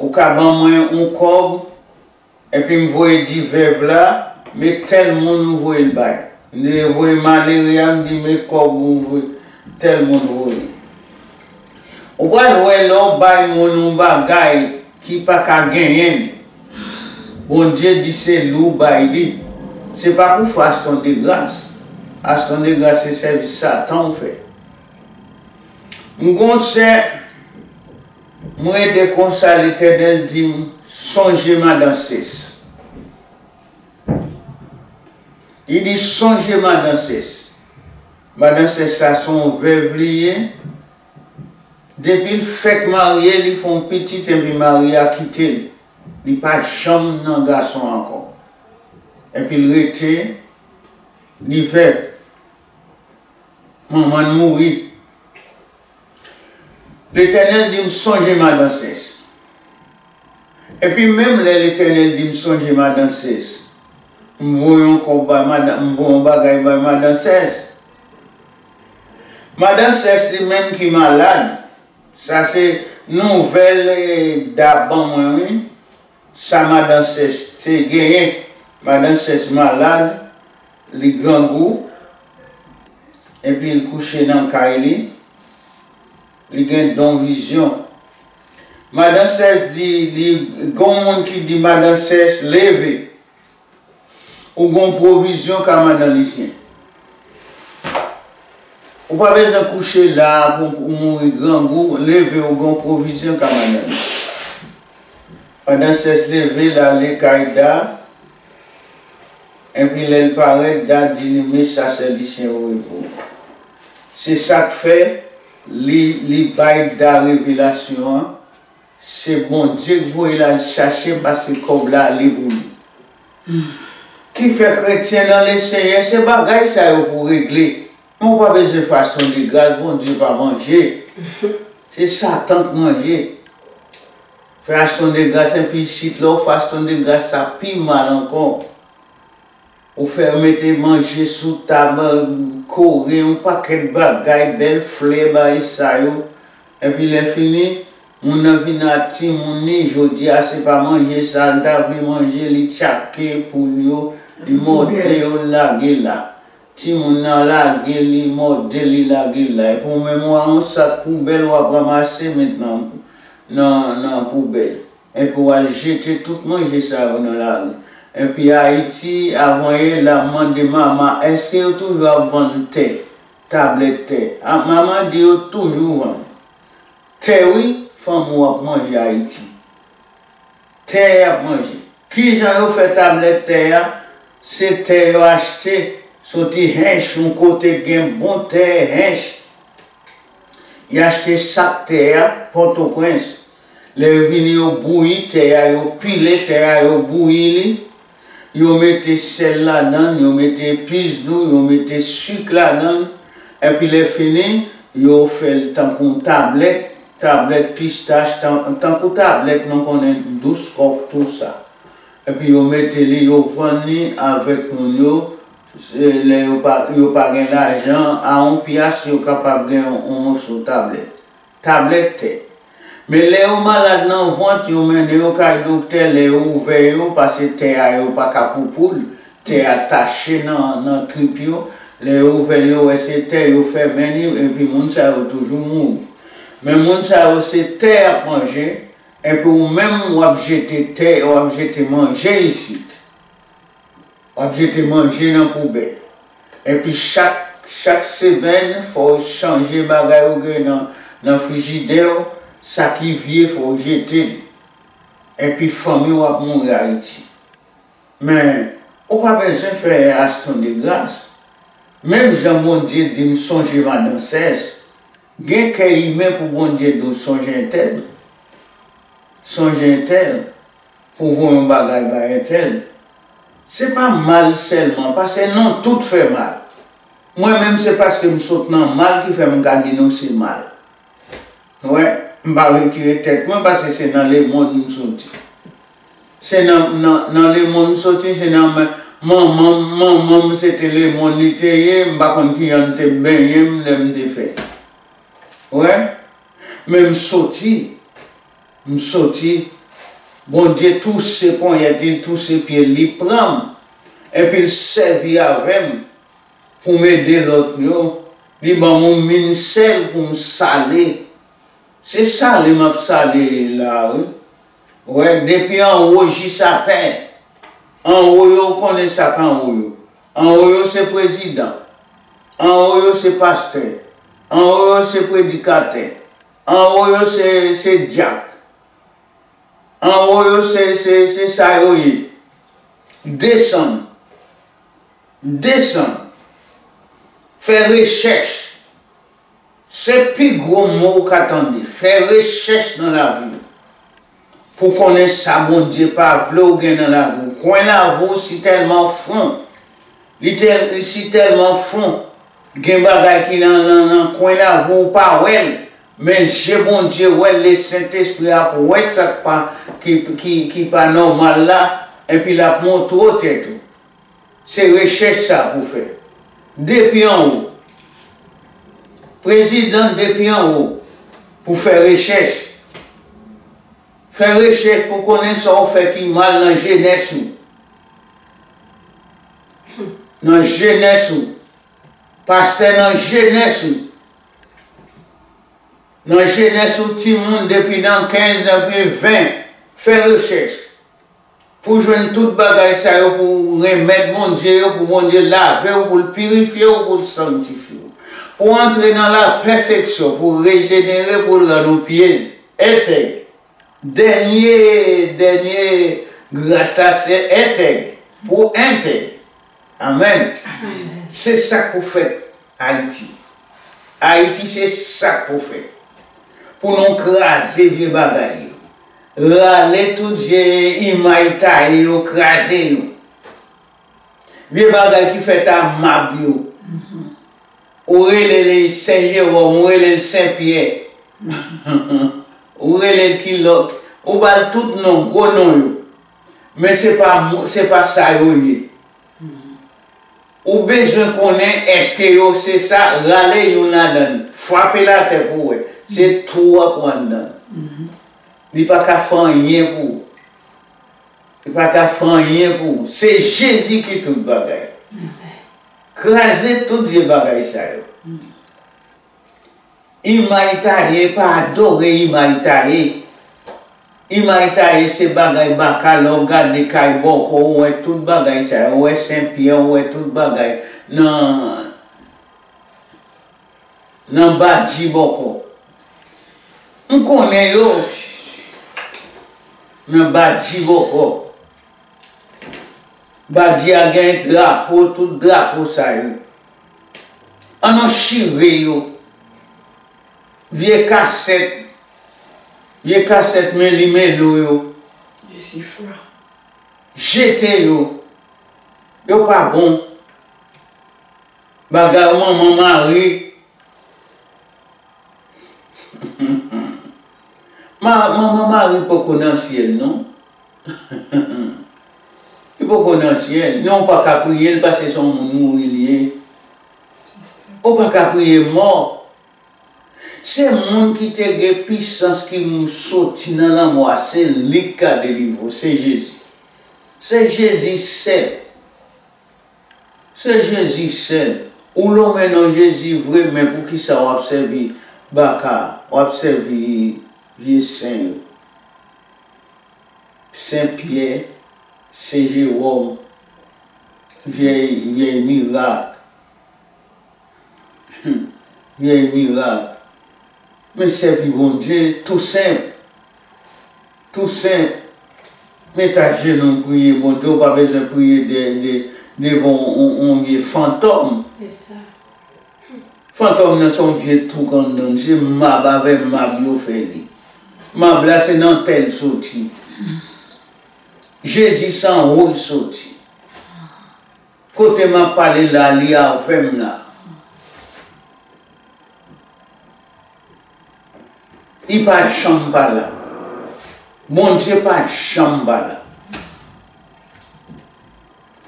ou ka ban mwen yon kòb, epi m voye di vèv la, men tèl moun ou voye l bay. M te voye malere a, m di, men kòb ou voye, tèl moun voye. Ou pral wè lè w bay moun yon bagay ki pa ka genyen l, Bondye di se li w bay li. Se pa pou fè aksyon de gras. Aksyon de gras se sèvis Satan w fè. M gon sè, m rete konsa, Letènèl di m, sonje madan Sès. Li di, sonje madan Sès. Madan Sès sa se yon vèv li ye. Depi l fèk marye, li fè yon pitit, epi mari a kite l. Li pa janm nan gason ankò. Epi l rete, li vèv. Manman l mouri. Letènèl di m sonje madan Sès. Epi menm lè Letènèl di m sonje madan Sès, m voye yon kòb bay madan, m voye yon bagay bay madan Sès. Madan Sès li menm ki malad. Sa se nouvèl, eh, Da ban mwen, wi. Sa madan Sès te genyen. Madan Sès malad, li grangou, epi l kouche nan kay li. Li gen don vizyon. Madan Sès di, li, gon moun ki di, madan Sès, leve. Ou gon pwovizyon ka madan Lisyen. Ou pa bezwen kouche la pou ou mouri grangou, leve, ou gon pwovizyon ka madan Lisyen. Madan Sès leve, l ale kay Da, epi lè l parèt, Da di li, men sa sè Lisyen voye pou ou. Se sa k fè li, li bay Da revelasyon an, se Bondye k voye l al chache, paske kòb la ale pou li. Ki fè kretyen nan Lesenyè, se bagay sa yo pou regle. Men w pa bezwen fè aksyon de gras, Bondye pa manje. Se Satan k manje. Fè aksyon de gras, epi isit, lè w fè aksyon de gras, sa pi mal ankò. Ou fè mete manje sou tab, kore yon pakèt bagay, bèl flè, bagay sa yo. Epi lè fini, moun nan vin ak timoun li, jodi a se pa manje sa l ta vle manje, li tchake poul yo, li mòde yo, l lage la. Timoun nan lage, li mòde, li lage la. Epi w menm w a yon sak poubèl w ap ranmase met nan, nan, nan poubèl. Epi w al jete tout manje sa yo nan lari. Epi Ayiti, avan yè la, m mande Mama, èske yo toujou ap vann tè, tablèt tè? A, Mama di yo toujou vann. Tè wi, fanm ou ap manje Ayiti. Tè y ap manje. Kijan yo fè tablèt tè a? Se tè yo achte soti Hench, yon kote k gen bon tè Hench. Y achte sak tè a Pòtoprens. Lè yo vini, yo bouyi tè a, yo pile tè a, yo bouyi li. Yo mete sèl ladan l, yo mete epis dou, yo mete sik ladan l. Epi lè fini, yo fè l tankou yon tablèt, tablèt pistach, tan-, tankou tablèt nou konnen dous kòk, tou sa. Epi yo mete li, yo vann li avèk moun yo. Se lè yo pa, yo pa gen lajan, a yon pyas, yo kapab gen yon, yon moso tablèt. Tablèt tè. Men lè yo malad nan vant, yo mennen yo kay doktè, lè yo ouvè yo, paske tè a yo pa ka pou poul, tè a tache nan, nan trip yo. Lè yo ouvè l, yo wè se tè, yo fèmen li, epi moun sa yo toujou mouri. Men moun sa yo, se tè y ap manje, epi ou menm, w ap jete tè, w ap jete manje isit. W ap jete manje nan poubèl. Epi chak, chak semèn, fò w chanje bagay ou gen nan, nan frijidè w, sa ki vye, fò w jete li. Epi fanmi w ap mouri Ayiti. Men, ou pa bezwen fè aksyon de gras. Menm jan Bondye di m sonje madan Sèz, gen kè imen pou Bondye di w sonje entèl. Sonje entèl. Pou voye yon bagay bay entèl. Se pa mal sèlman, paske nou tout fè mal. Mwen menm, se paske m sot nan mal ki fè m ka di nou se mal. Wè, m pa retire tèt mwen, paske se nan lemonn m soti. Se nan, nan, nan lemonn m soti, se nan men, manman m, manman m se te lemonn li te ye, m pa konn kijan m te benyen m lè m te fèt. Wè, men m soti, m soti, Bondye touse ponyèt li, l touse pye l, li pran m, epi l sèvi avè m pou m ede lòt yo. Li ban m yon min sèl pou m sale. Se sale m ap sale la, wi. Wè, depi anwo jis atè. Anwo yo, ou konnen sa k anwo yo. Anwo yo se prezidan. Anwo yo se pastè. Anwo yo se predikatè. Anwo yo se, se dyak. Anwo yo se, se, se sa yo ye. Desann. Desann. Fè rechèch. Se pi gwo mo w ka tande. Fè rechèch nan lavi w pou konnen sa Bondye pa vle w gen nan lavi w. Kwen lavi w si tèlman fon. Li tèl-, li si tèlman fon. Gen bagay ki nan, nan, nan kwen lavi w, ou pa wè l. Men je Bondye wè l, Lesentespri a ap wè sa k pa, ki, ki, ki pa nòmal la, epi l ap montre w tèt ou. Se rechèch sa pou fè. Depi anwo. Prezidan depi anwo pou fè rechèch. Fè rechèch pou konnen sa w fè ki mal nan jenès ou. Nan jenès ou. Pastè nan jenès ou. Nan jenès ou, timoun depi nan kenz, depi ven. Fè rechèch. Pou jwenn tout bagay sa yo, pou remèd Bondye yo, pou Bondye lave w, pou l pirifye w, pou l sanktifye w. Pou w antre nan lapèfeksyon, pou w rejenere, pou l rann ou pye entèg. Dènye, dènye gras la, se entèg. Pou entèg. Amèn. Amèn. Se sa k pou fèt Ayiti. Ayiti, se sa k pou fèt. Pou nou kraze vye bagay yo. Rale tout vye imay taye yo, kraze yo. Vye bagay ki fèt a mab yo. Ou rele li Sen Jewòm, ou rele l Sen Pyè. Ou rele l kilòk. Ou ba l tout non, gwo non yo. Men se pa mo-, se pa sa yo ye. Ou bezwen konnen èske yo se sa, rale youn ladan l, frape l atè pou w wè. Se twou w ap wè anndan l. Li pa ka fè anyen pou ou. Li pa ka fè anyen pou ou. Se Jezi ki tout bagay. Kraze tout vye bagay sa yo. Imay taye, pa adore imay taye. Imay taye se bagay baka, lè w gade kay bòkò, ou wè tout bagay sa yo, ou wè Sen Pyè, ou wè tout bagay nan, nan badji bòkò. M konnen yo nan badji bòkò. Badji a gen drapo, tout drapo sa yo. Ann nou chire yo. Vye kasèt, vye kasèt men li men lo yo. Jesifra. Jete yo. Yo pa bon. Bagay manman mari. Ma, manman mari poko nan syèl, non. Li poko nan syèl. Non, ou pa ka priye l paske se yon moun mouri li ye. Ou pa ka priye mò. Se moun ki te gen pisans ki m-, soti nan lanmò a, se li k ka delivre w, se Jezi. Se Jezi sèl. Se Jezi sèl. Ou lonmen non Jezi vre, men poukisa w ap sèvi baka, w ap sèvi vye sen yo? Sen Pyè, Sen Jewòm, vyèy, vyèy mirak. Hmm. Vyèy mirak. Men sèvi Bondye tou senp. Tou senp. Met ajenou priye Bondye. Ou pa bezwen priye de, de, devan yon, yon, yon vye fantòm. Se sa. Fantòm nan se yon vye touk anndan l. Se mab avè mab yo fè li. Mab la se nan tè l soti. Jezi se anwo l soti. Kote m ap pale la, li avè m la. Li pa janm pa la. Bondye pa janm pa la.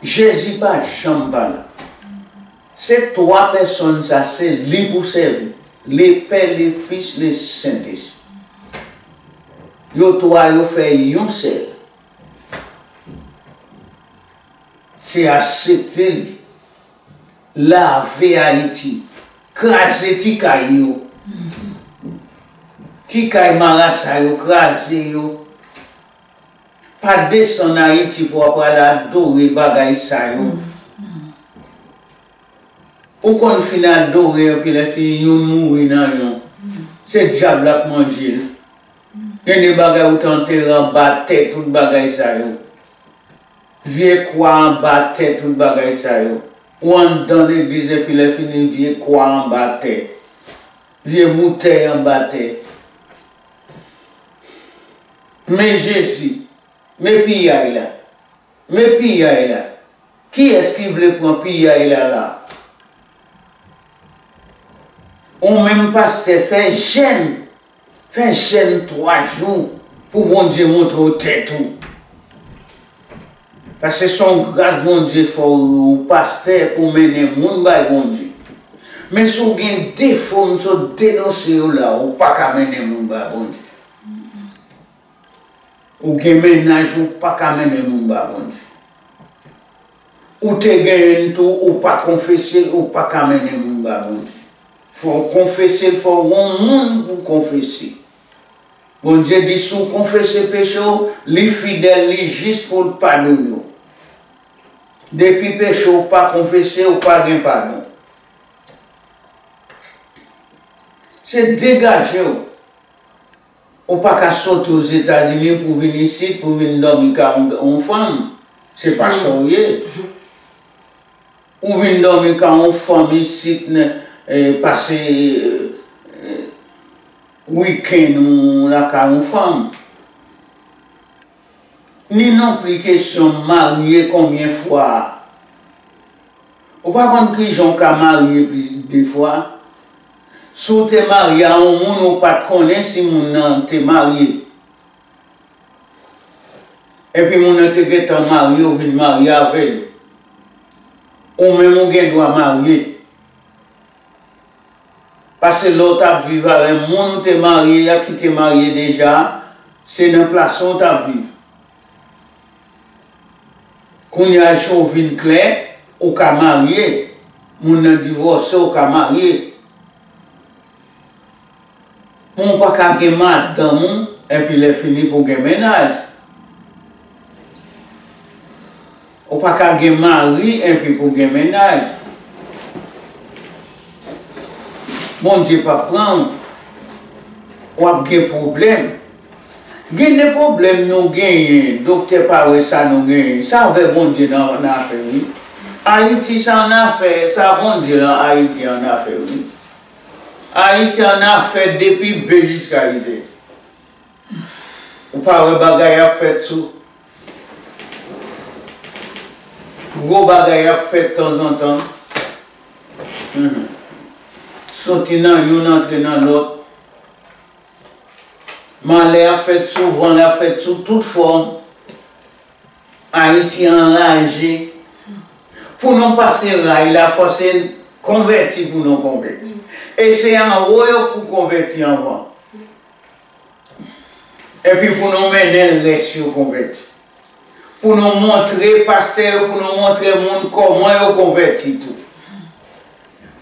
Jezi pa janm pa la. Se twa pèsòn sa, se li pou sèvi. Le Pè, le Fis, le Sentespri. Yo twa yo fè yon sèl. Se aksepte li. Lave Ayiti. Kraze ti kay yo. Ti kay marasa yo, kraze yo. Pa desann Ayiti pou w ap al adore bagay sa yo. Ou konn fin adore, epi lè fini, youn mouri nan yon. Se dyab la k manje l. Gen de bagay ou te antere anba tè, tout bagay sa yo. Vye kwa anba tè, tout bagay sa yo. Ou anndan legliz, epi lè fini, vye kwa anba tè. Vye boutèy anba tè. Men Jezi, men piyay la. Men piyay la. Kiyès ki vle pran piyay la la? Ou menm pastè, fè jèn. Fè jèn twa jou pou Bondye montre w tèt ou. Paske se yon gras Bondye fè w, ou pastè, pou w mennen moun bay Bondye. Men si w gen defo, m sot denonse yo la, ou pa ka mennen moun bay Bondye. Ou gen mennaj, ou pa ka mennen moun ba Bondye. Ou te gen youn tou, ou pa konfese l, ou pa ka mennen moun ba Bondye. Fò w konfese l, fò w gon moun pou w konfese. Bondye di, si w konfese peche w, li fidèl, li jis pou l padone w. Depi peche w pa konfese, ou pa gen padon. Se degaje w. Ou pa ka soti Ozetazini pou vin isit, pou vin dòmi ka yon, yon fanm. Se pa sa w ye. Ou vin dòmi ka yon fanm isit, eh, pase, eh, wikenn ou lakay yon fanm. Ni non pli kesyon marye konbyen fwa. Ou pa konn kijan w ka marye plis de fwa. Si w te marye a yon moun, ou pa t konnen si moun nan te marye. Epi moun nan te gentan marye, ou vin marye avè l. Ou menm ou gen dwa marye. Paske lè w t ap viv avè moun ou te marye a, ki te marye deja, se nan plas ou w t ap viv. Kounye a, je w vin klè, ou ka marye. Moun nan divòse, ou ka marye. Men w pa ka gen madanm ou, epi lè fini pou w gen mennaj. Ou pa ka gen mari enpi pou gen mennaj. Bondye p ap pran w. W ap gen pwoblèm. Gen de pwoblèm nou genyen, doktè pa wè sa nou genyen. Sa avè Bondye nan, nan afè, wi. Ayiti sa an afè, sa Bondye nan Ayiti an afè, wi. Ayiti an afè depi be jiska ize. Ou pa wè bagay ap fèt sou. Gwo bagay ap fèt tanzantan. Mhm. Soti nan youn antre nan lòt. Malè ap fèt souvan, l ap fèt sou tout fòm. Ayiti anraje. Pou nou pase ray la, fò se konvèti pou nou konvèti. E se anwo yo pou konvèti anvan. Epi pou nou mennen rès yo konvèti. Pou nou montre pastè yo, pou nou montre moun kòman yo konvèti tou.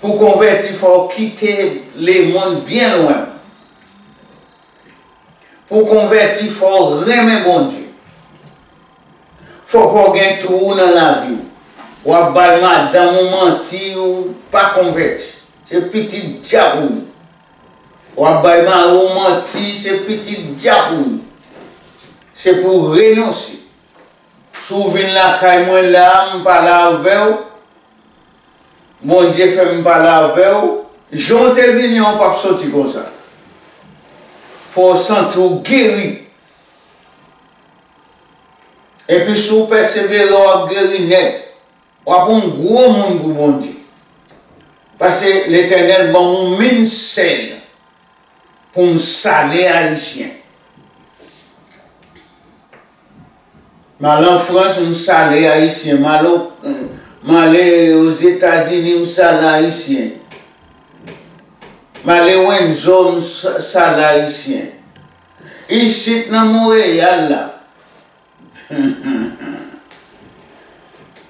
Pou konvèti, fò w kite lemonn byen lwen. Pou konvèti, fò w renmen Bondye. Fòk w gen twou nan lavi w. W ap bay madanm ou manti, ou pa konvèti. Se pitit dyab ou ye. W ap bay mari w manti, se pitit dyab ou ye. Se pou w renonse. Si w vin lakay mwen la, m pale avè w, Bondye fè m pale avè w, jan w te vini an, w p ap soti konsa. Fò w santi w geri. Epi si w pèsevere, w ap geri nèt. W ap yon gwo moun pou Bondye. Paske Letènèl ban m yon min sèl pou m sale Ayisyen. M al an Frans, m sale Ayisyen. M al o-, m ale Ozetazini, m sale Ayisyen. M ale Windsor, m sa-, sale Ayisyen. Isit nan Monreyal la,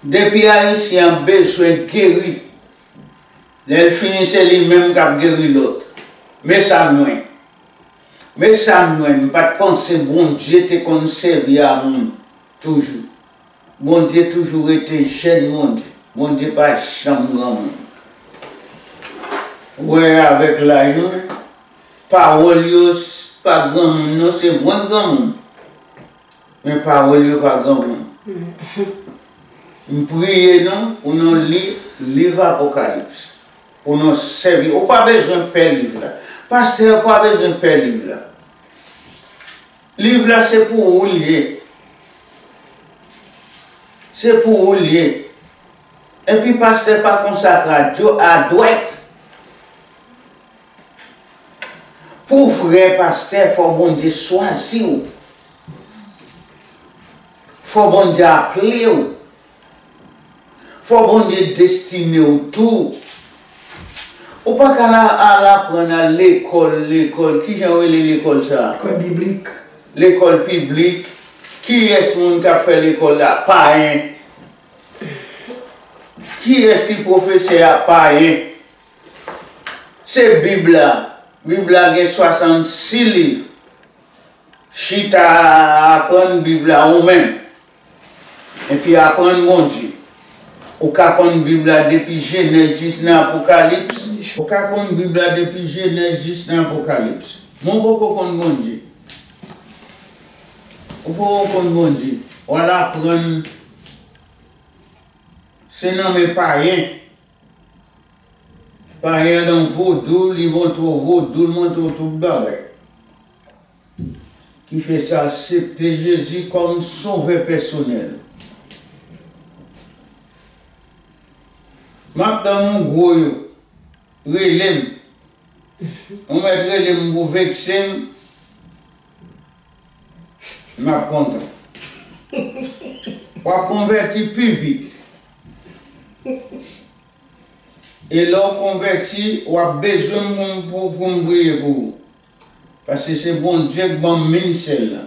depi Ayisyen an bezwen geri, lè l fini se li menm k ap geri lòt. Men sa m wè. Men sa m wè, m pa t panse Bondye te konn sèvi a moun toujou. Bondye toujou rete jèn Bondye. Bondye pa janm granmoun. Ou wè avèk laj, wi. Pawòl yo s-, pa granmoun non, se mwen k granmoun. Men pawòl yo pa granmoun. M priye nou pou nou li liv Apokalips. Pou nou sèvi. Ou pa bezwen pè liv la. Pastè, ou pa bezwen pè liv la. Liv la se pou ou l ye. Se pou ou l ye. Epi pastè pa konsakre a dwèt. Pou w vrè pastè, fò Bondye chwazi w. Fò Bondye aple w. Fò Bondye destine w tou. Ou pa ka al, al aprann al lekòl, lekòl, kijan yo rele lekòl sa a? Lekòl biblik. Lekòl piblik. Kiyès moun k ap fè lekòl la? Payen. Kiyès ki pwofesè a? Payen. Se Bib la. Bib la gen swasannsis liv. Chita aprann Bib la ou menm. Epi aprann Bondye. Ou ka konn Bib la depi Jenèz jis nan Apokalips. Ou ka konn Bib la depi Jenèz jis nan Apokalips. Men w poko konn Bondye. Ou poko konn Bondye. W al aprann se nan men payen. Payen nan vodou, li montre w vodou, l montre w tout bagay. Ki fè sa aksepte Jezi kòm sovè pèsonèl. M ap tann yon gwo yo. Rele m. Ou mèt rele m pou vekse m. M ap kontan. W ap konvèti pi vit. E lè w konvèti, w ap bezwen m pou, pou, pou m priye pou ou. Paske se Bondye k ban m minsèl la.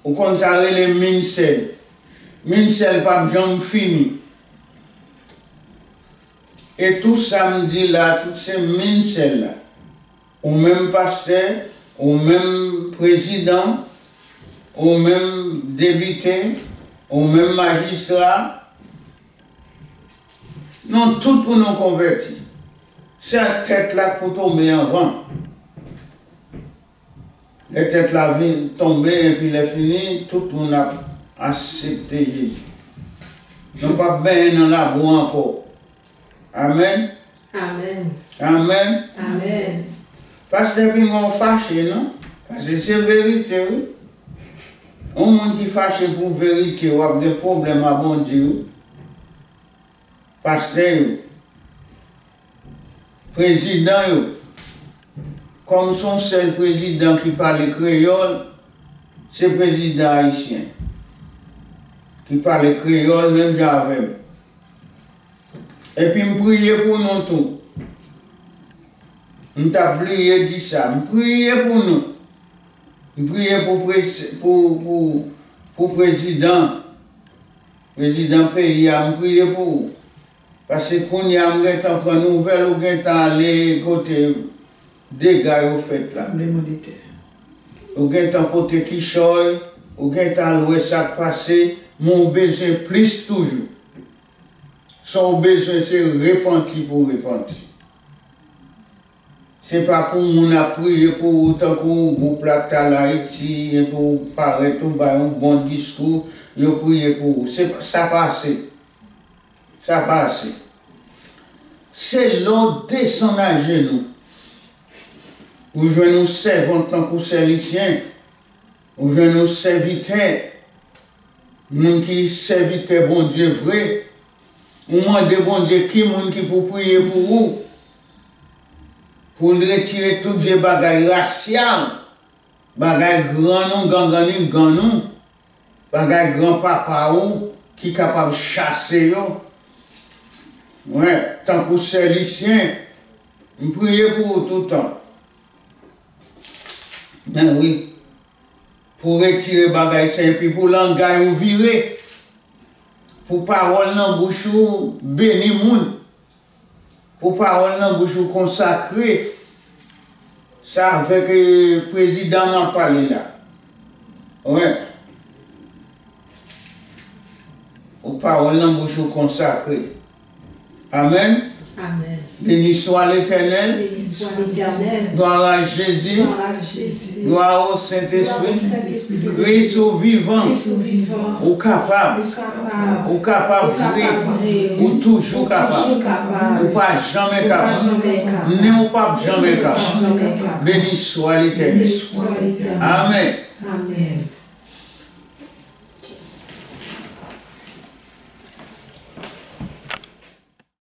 Ou konn sa rele minsèl. Minsèl p ap janm fini. E tout sa m di la, tout se minsèl la. Ou menm pastè, ou menm prezidan, ou menm depite, ou menm majistra, nou tout pou nou konvèti. Se tèt la k pou tonbe anvan. e tèt la vin tonbe, epi lè fini, tout moun ap aksepte Jezi. Nou p ap benyen nan labou ankò. Amèn. Amèn. Amèn. Amèn. Pastè, pi mwen w fache, non? Paske se verite, wi. Yon moun ki fache pou verite, w ap gen pwoblèm a Bondye, wi. Pastè yo, prezidan yo, kòm se yon sèl prezidan ki pale kreyòl, se prezidan ayisyen ki pale kreyòl menm jan avè m. Epi m priye pou nou tou. M t ap bliye di sa. M priye pou nou. M priye pou presi-, pou, pou, pou prezidan, prezidan peyi a, m priye pou ou. Paske kounye a m gentan pran nouvèl, ou gentan ale kote dega yo fèt la. Tranblemanndetè. Ou gentan pote kichòy, ou gentan al wè sa k pase, men ou bezwen plis toujou. Sa w bezwen se repanti pou w repanti. Se pa pou moun ap priye pou ou tankou gwoup la k t al Ayiti, epi w parèt ou bay yon bon diskou, yo priye pou ou. Se pa, sa pa ase. Sa pa ase. Se lè w desann ajenou, ou jwenn yon sèvant tankou sè Lisyen, ou jwenn yon sèvitè, moun ki sèvitè Bondye vre, ou mande Bondye ki moun ki pou priye pou ou, pou l retire tout vye bagay rasyal, bagay grann ou, gangannigan ou, bagay granpapa ou ki kapab chase yo. Wi, tankou sè Lisyen, m priye pou ou toutan. Men wi, pou retire bagay sa, epi pou langay ou vire, pou pawòl nan bouch ou beni moun, pou pawòl nan bouch ou konsakre. Sa avèk, eh, prezidan m ap pale la. Wi. Pou pawòl nan bouch ou konsakre. Amèn. Amèn. Béni soit l'Éternel. Béni soit l'Éternel. Gloire à Jésus. Gloire à Jésus. Gloire au Saint-Esprit. Gloire au Saint-Esprit. Kris ou vivan. Kris ou vivan. Ou kapab. Kris ou kapab. Ou kapab vre. Ou kapab vre. Ou toujou kapab. Ou toujou kapab. Ou pa janmen kapab. Ou pa janmen kapab. Ni ou p ap janmen kapab. Janmen kapab. Béni soit l'Éternel. Béni soit l'Éternel. Amèn. Amèn.